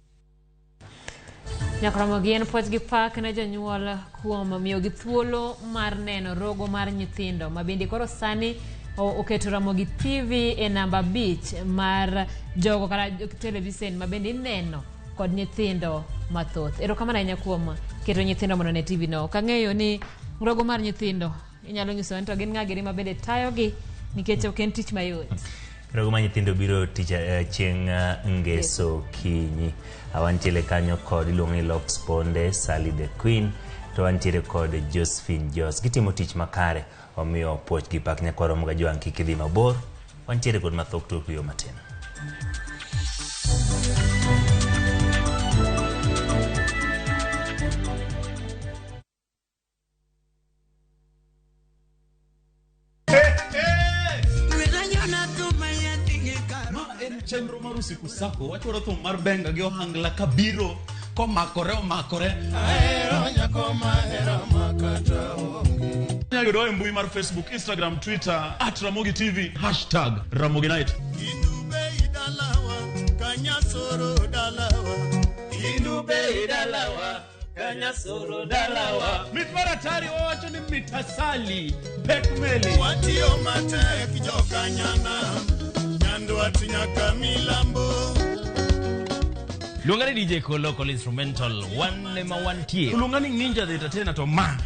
Nyakromogi en puoch gi pak ne jonyuol kuom miyogi thuolo mar neno rogo mar nyithindo ma bende koro sani oketo Ramogi TV e namba 5 mar jogo kata televisen ma bende ineno kod nyithindo mathoth. Erokamano ahinya kuom keto nyithindo mondo ne TV no. Kang'eyo ni rogo mar nyithindo inyalo nyiso ni to gin ng'a giri ma bende tayogi nikech ok en tich mayot. Rogo mar nyithindo biro tich chieng' ngeso kinyi. Wantiere kanyo kod iluongo ni Lox Ponde, Sally the Queen, to wantiere kod Josephine Jos. Gitimo tich makare, omiyo puoch gi pak nyakwaro mga jwang' kik idhi mabor. Wantiere kod mathoth tok yo matin. Chenro mar usiku sako wachwaro thum mar benga gi ohangla kabiro komakore omakore. Ahero nyako mahero makata onge. Inyalo yudowa e mbui mar Facebook, Instagram, Twitter @Ramogi TV, #Ramogi Night. Indube idalawa kanyasoro dalawa. Indube idalawa kanyasoro dalawa. Mit mar atari wawacho ni mitasali pek meli. Watiyo matek jokanyana. Nyaka milambo. Luonga ni DJ Kolo Kolo instrumental one ema wantie. Luonga ni Ninja the Entertainer to ma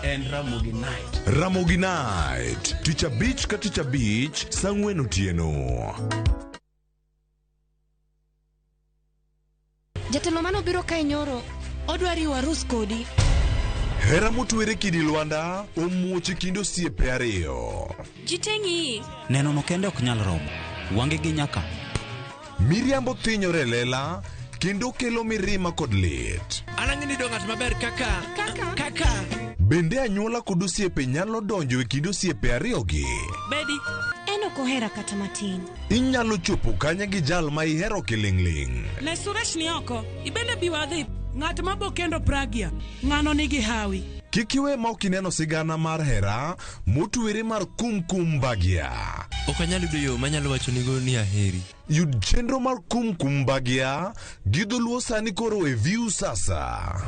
en Ramogi Night. Ramogi Night tich abich ka tich abich saa 4 otieno. Jatelo mano biro kae nyoro odwa riwo arus kodi. Hera motwere kidi Lwanda omuoch e kind osiepe ariyo. Jiteng'i. Neno no kende ok nyal romo. Wange gi nyaka. Miriambo thinyore e lela kendo kelo mirima kod lit. Anang'e ni ng'at maber kaka. Kaka. Bende anyuola kod osiepe nyalo donjo e kind osiepe ariyogi. Bedi. En ok ohera kata matin. Inyalo chopo kanye gi jal ma ihero kiling'ling'. Ne Suresh ni oko. Ibende bi wadhi. Ng'at mabo kendo Pragya, ng'ano nigi hawi. Kik iwe ma ok ineno sigana mar hera motwere mar Kum Kum Bhagya. Ok anyal yudo yo manyalo wachonigo ni aheri. Yud chenro mar Kum Kum Bhagya gi dholuo sani koro e View Sasa.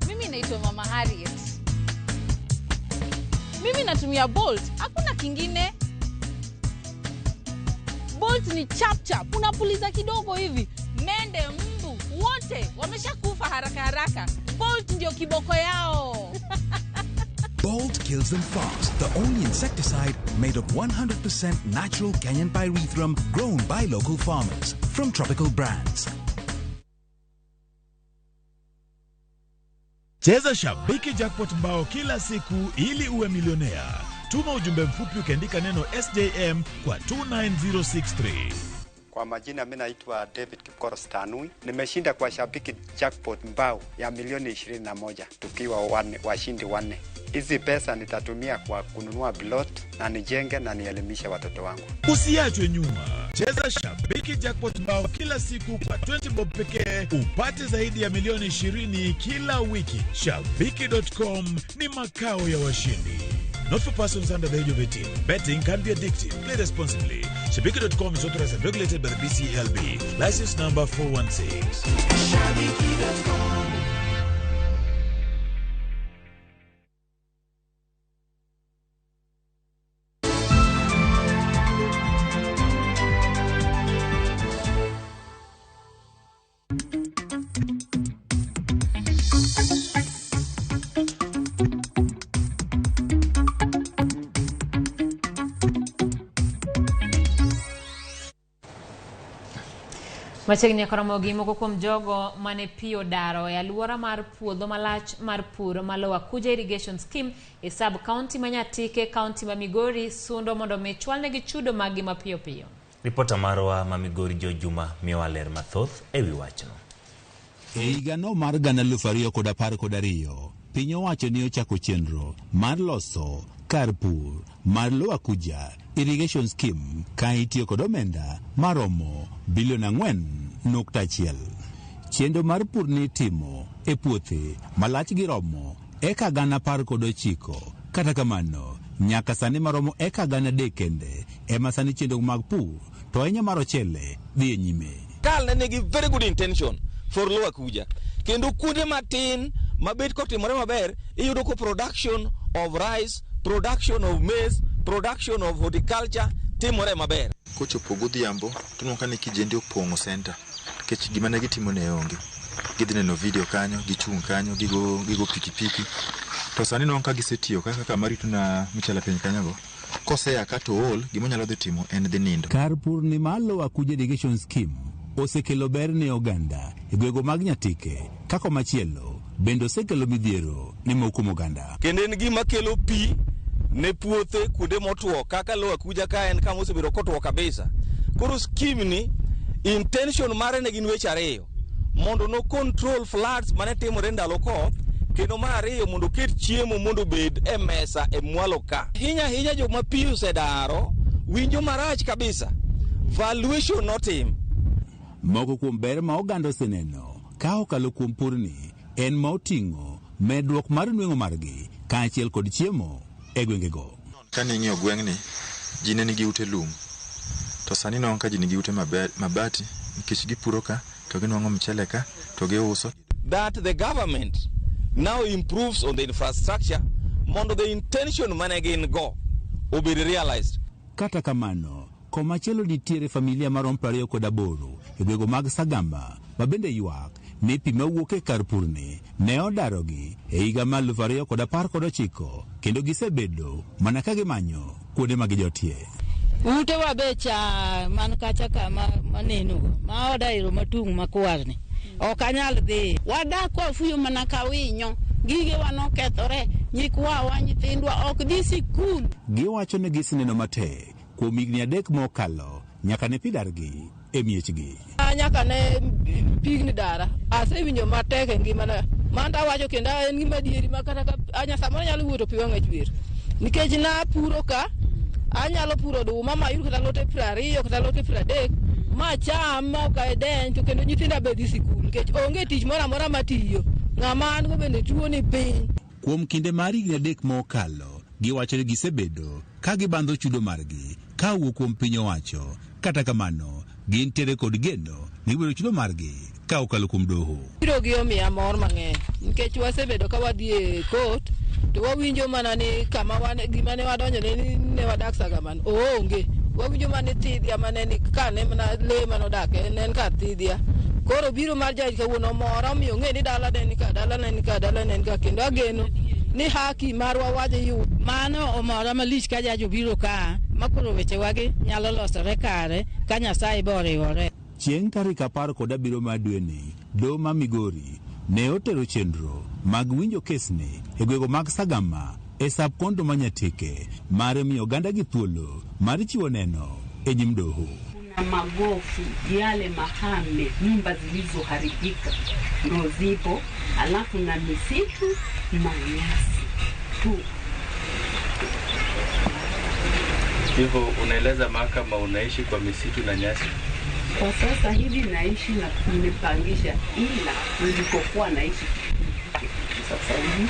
Mimi naitwa Mama Harriet. Mimi natumia Bolt, hakuna kingine. Bolt ni chap chap, unapuliza kidogo hivi, mende, mbu, wote wameshakufa haraka haraka. Bolt ndio kiboko yao. Bolt kills them fast, the only insecticide made of 100% natural Kenyan pyrethrum grown by local farmers from Tropical Brands. Cheza Shabiki Jackpot mbao kila siku ili uwe milionea. Tuma ujumbe mfupi ukiandika neno SJM kwa 29063. Kwa majina mimi naitwa David Kipkoros Tanui. Nimeshinda kwa Shabiki Jackpot mbao ya milioni 21 tukiwa washindi 4. Hizi pesa nitatumia kwa kununua plot na nijenge na nielimishe watoto wangu. Usiachwe nyuma. Cheza Shabiki Jackpot Bao kila siku kwa 20 bob pekee upate zaidi ya milioni 20 kila wiki. Shabiki.com ni makao ya washindi. Not for persons under the age of 18. Betting can be addictive. Play responsibly. Shabiki.com is authorized and regulated by the BCLB. License number 416. Shabiki.com. Machiegni koromogi moko kuom jogo mane pi odaro e alwora mar puodho malach mar pur ma Lower Kuja Irrigation Scheme e sub county ma Nyatike, county ma Migori sundo mondo mi chwalnegi chudo maggi mapiyo piyo. Ripota marwa ma Migori Jo Juma miyowa ler mathoth ewi wachno. E higano mar 2012, piny owacho ne ochako chenro mar loso kar pur mar Lower Kuja Irrigation Scheme ka itiyo kod omenda maromo bilion 4.1. Chenro mar pur ni itimo e puothe malach gi romo eka 19,000. Kata kamano, nyaka sani maromo eka 3,000 kende ema sani chenro mag pur to ahinya mar ochele dhi e nyime. Kal ne nigi very good intention for Lower Kuja. Kendo kuonde matin mabet kotimore maber, iyudo ko production of rice, production of maize, production of horticulture timore maber. Kochopo godhiambo to inwang'o ka ni kijende opong'o center nikech gima ne gitimo ne onge. Gidhi neno video kanyo, gichung' kanyo, gigo pikipiki. To sani inwang'o ka gisetiyo kaka marito na michele piny kanyogo. Koseya ka to ool, gima onyalo dhi timo en dhi nindo. Kar pur ni mar Lower Kuja Irrigation Scheme osekelo ber ne oganda e gwenge mag Nyatike, kaka machielo bende osekelo midhiero ne moko kuom oganda. Kendo en gima kelo pi ne puothe kuonde motwo kaka Lower Kuja ka en kama osebedo kotwo kabisa. Koro scheme ni intention mare ne gin weche ariyo, mondo no control floods mane timore ndalo koth, kendo mar ariyo mondo oket chiemo mondo obed e mesa e mwalo ka. Ahinya ahinya joma pi osedaro winjo marach kabisa. Valuation notim. Moko kuom ber ma oganda oseneno ka okalo kuom purni en ma oting'o medruok mar nweng'o margi kaachiel kod chiemo e gwengego. Kane ing'iyo gweng'ni, ji ne nigi ute lum. To sani inwang'o ka ji nigi ute mabati nikech gipuro ka to ginwang'o mchele ka to giuso. That the government now improves on the infrastructure mondo the intention mane gin go obed realized. Kata kamano, komachielo nitiere familia maromo 28 e gwenge mag Sagamba ma bende ywak ni pi mawuok e kar purni ne odarogi e higa mar 2019 kendo gisebedo mana ka gimanyo kuonde ma gijotie. Utewa be cha man kacha kama manenogo ma oda ero matung' makwarni ok anyal dhi. Wadak kwafuyo mana ka winyo, gigewa nokethore, nyikwawa, nyithindwa ok dhi sikul. Giwacho ni giseneno matek kuom higni 3 mokalo nyaka ne pi dargi e miechgi. Nyaka ne pigni dara, asewinjo matek e ngimana. Mano awacho kendo en gima adieri ma kata ka anya samoro anyalo wuotho pi wang'a chwer. Nikech napuro ka, anyalo puro oduma mayud kata lote 20 kata lote 30 macham ma ok adeny to kendo nyithinda be dhi sikul nikech onge tich moro amora matiyo. Ng'ama an go bende tuo ni piny. Kuom kinde mar higni 3 mokalo, giwacho ni gisebedo ka gibandho chudo margi ka owuok kuom piny owacho. Kata kamano, gintiere kod geno ni gibiro chudo margi ka okalo kuom doho. Biro gi omiya mor mang'eny nikech wasebedo ka wadhi e court to wawinjo mana ni kama wan gima ne wadonjo ne ni ne wadak Sagaman oonge. Wawinjo mana ni thidhia mane ni ka ne mana lee manodak ne en kar thidhia. Koro biro mar judge kawuono omora omiyo ong'e ni dala ne ni ka, dala ne ni ka, dala ne ni ka, kendo ageno ni haki marwa wadhi yudo. Mano omora malich ka judge obiro ka ma koro wechewagi nyalo losore kare ka Nyasaye be oriwore. Chieng' tarik 17 mar dweni, doho ma Migori ne otero chenro mag winjo kesni e gwenge mag Sagama e sub county ma Nyatike mar miyo oganda gi thuolo mar chiwo neno e nyim doho. Kuna magofu yale mahame, nyumba zilizoharibika ndo zipo, alafu na misitu na nyasi. tu. Hivyo unaeleza mahakama unaishi kwa misitu na nyasi? Kwa sasa hivi naishi na nimepangisha, ila nilikokuwa naishi sasa hivi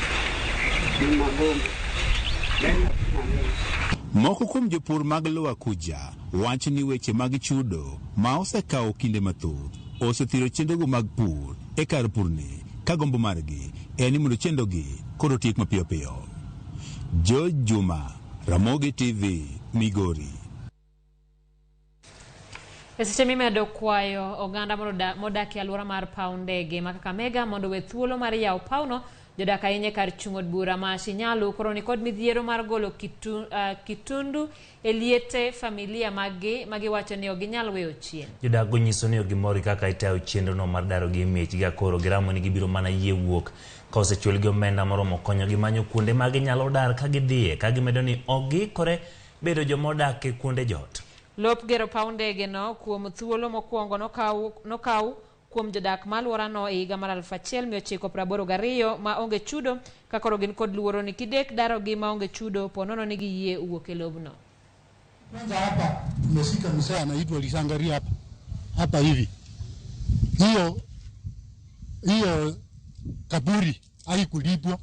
ni magomo, yaani hakuna maisha. Moko kuom jopur mag Lower Kuja wacho ni weche mag chudo ma osekawo kinde mathoth osethiro chenrogo mag pur e kar purni ka gombo margi en ni mondo chenrogi koro otiek mapiyo piyo. George Juma, Ramogi TV, Migori. E seche mimedo kwayo oganda modak e alwora mar paw ndege ma Kakamega mondo owe thuolo mar yawo pawno, jodak ahinya e kar chung' od bura ma Shinyalu koro nikod midhiero mar golo kitundu e liete familia maggi magiwacho ni ok ginyal weyo chien. Jodak go nyiso ni ok gimor gi kaka itayo chenrono mar darogi e miechgi ka koro giramo ni gibiro mana yie wuok ka osechulgi omenda moromo konyogi manyo kuonde ma ginyalo dar ka gidhiye, ka gimedo ni ok giikore bedo joma odak e kuonde jot. Lop gero paw ndege no kuom thuolo mokwongo nokaw kuom jodak ma alworano e higa mar 1982 ma onge chudo, ka koro gin kod luoro ni kidek darogi ma onge chudo po nono ni giyie wuok e lobno. Kwanza hapa tumeshika mzee anaitwa Lisangari hapa hapa hivi, hiyo kaburi haikulipwa.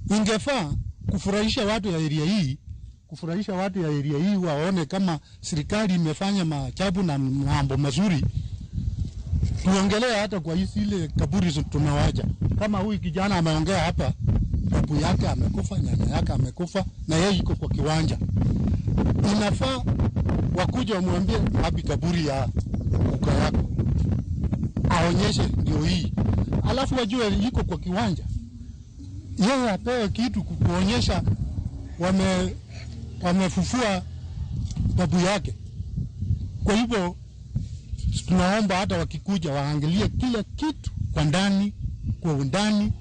Ingefaa kufurahisha watu ya area hii, kufurahisha watu ya area hii waone kama serikali imefanya maajabu na mambo mazuri. Tuongelee hata kwa hizi ile kaburi tunawaja. Kama huyu kijana ameongea hapa, babu yake amekufa, nyanya yake amekufa, na yeye yuko kwa kiwanja. Inafaa wakuja wamwambie wapi kaburi ya kuka yako, aonyeshe ndio hii, alafu wajue yuko kwa kiwanja. Yeye apewe kitu kuonyesha wamefufua babu yake. Kwa hivyo tunaomba hata wakikuja waangalie kila kitu kwa ndani, kwa undani,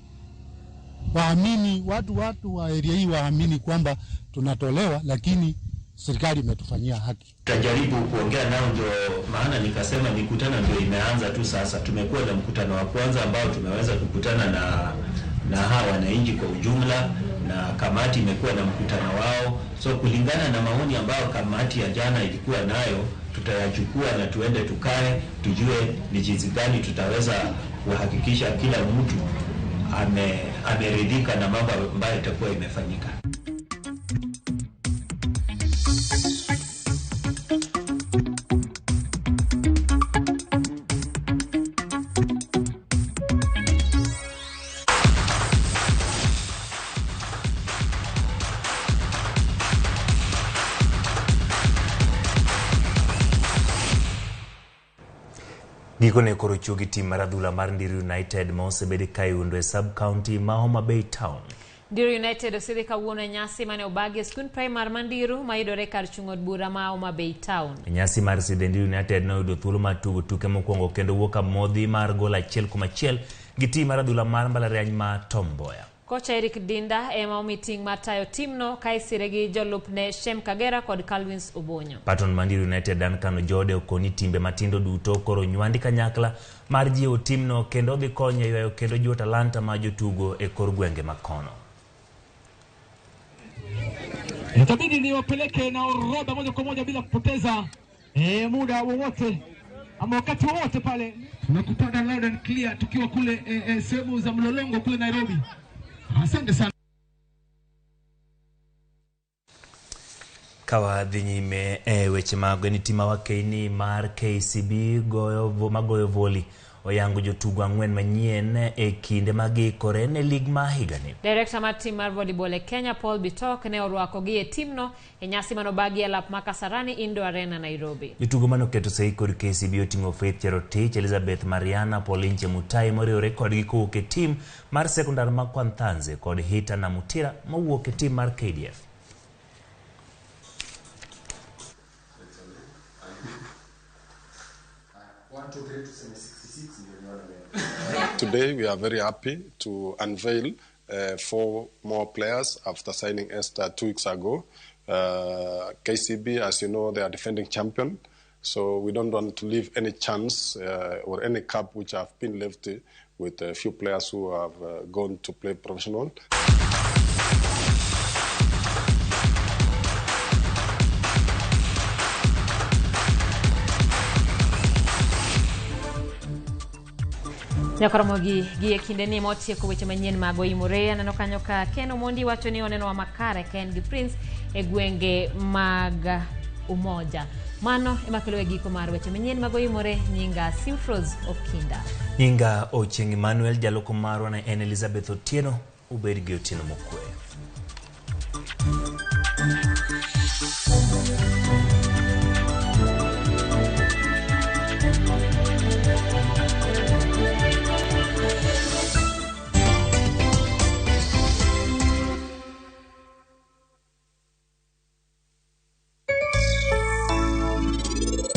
waamini watu wa area hii waamini kwamba tunatolewa, lakini serikali imetufanyia haki. Tutajaribu kuongea nao, ndio maana nikasema mikutano ndio imeanza tu sasa. Tumekuwa na mkutano wa kwanza ambao tumeweza kukutana na hawa wananchi kwa ujumla, na kamati imekuwa na mkutano wao. So kulingana na maoni ambayo kamati ya jana ilikuwa nayo, tutayachukua na tuende tukae, tujue ni jinsi gani tutaweza kuhakikisha kila mtu ameridhika na mambo ambayo itakuwa imefanyika. Gikone koro chuo gi tim mar adhula mar Ndiri United ma osebed ka iundo e sub-county ma Homa Bay Town. Ndiri United osedhi kawuono e nyasi mane obagi e skund primar ma Ndiru mayudore kar chung' od bura ma Homa Bay Town. E nyasi mar sidhe, Ndiri United noyudo thuolo mar tugo tuke mokwongo kendo wuok amodhi mar gol 1-1 gi tim mar adhula mar mbalariany ma Tom Mboya. Kocha Eric Dinda ema omi ting' mar tayo timno ka isire gi jolupne Shem Kagera kod Calvins Obonyo. Patron ma Ndiri United Duncan Ojode okoni timbe matindo duto koro nywandi kanyakla mar jiwo timno kendo dhi konyo e ywayo kendo jiwo talanta ma jotugo e kor gwenge makono. Itabidi niwapeleke na orodha moja kwa moja bila kupoteza muda wowote ama wakati wowote pale. Tunakupata loud and clear tukiwa kule sehemu za Mlolongo kule Nairobi. Asante sana. Kawa dhi nyime e weche mag ni tim wakeni mar KCB magoyo voli oyango jotugo 4 manyien e kinde magiikore ne lig ma higani. Director mar tim mar volleyball e Kenya Paul Bitok ne orwakogi e timno e nyasi manobagi e lap ma Kasarani Indoor Arena Nairobi. Jotugo manoketo sei kod KCB oting'o Faith Cherotich, Elizabeth Mariana, Pauline Chemutai moriwore kodgi kowuok e tim mar sekondar ma Kwanthanze kod Hita Namutira mowuok e tim mar KDF. Today we are very happy to unveil 4 more players after signing Esther 2 weeks ago. KCB, as you know, they are defending champion, so we don't want to leave any chance or any cup which have been left with a few players who have gone to play professional. Nyakoromogi gi e kinde ni motieko weche manyien mag Oimore. Aneno kanyo ka Ken Omondi wacho ni onenowa makare ka en gi Prince e gwenge mag Umoja. Mano ema kelo e giko mar weche manyien mag Oimore. Nyinga Simfros Okinda. Nyinga Ochieng' Emmanuel, jaloko marwa ne en Elizabeth Otieno. Ubed gi otieno mokwe.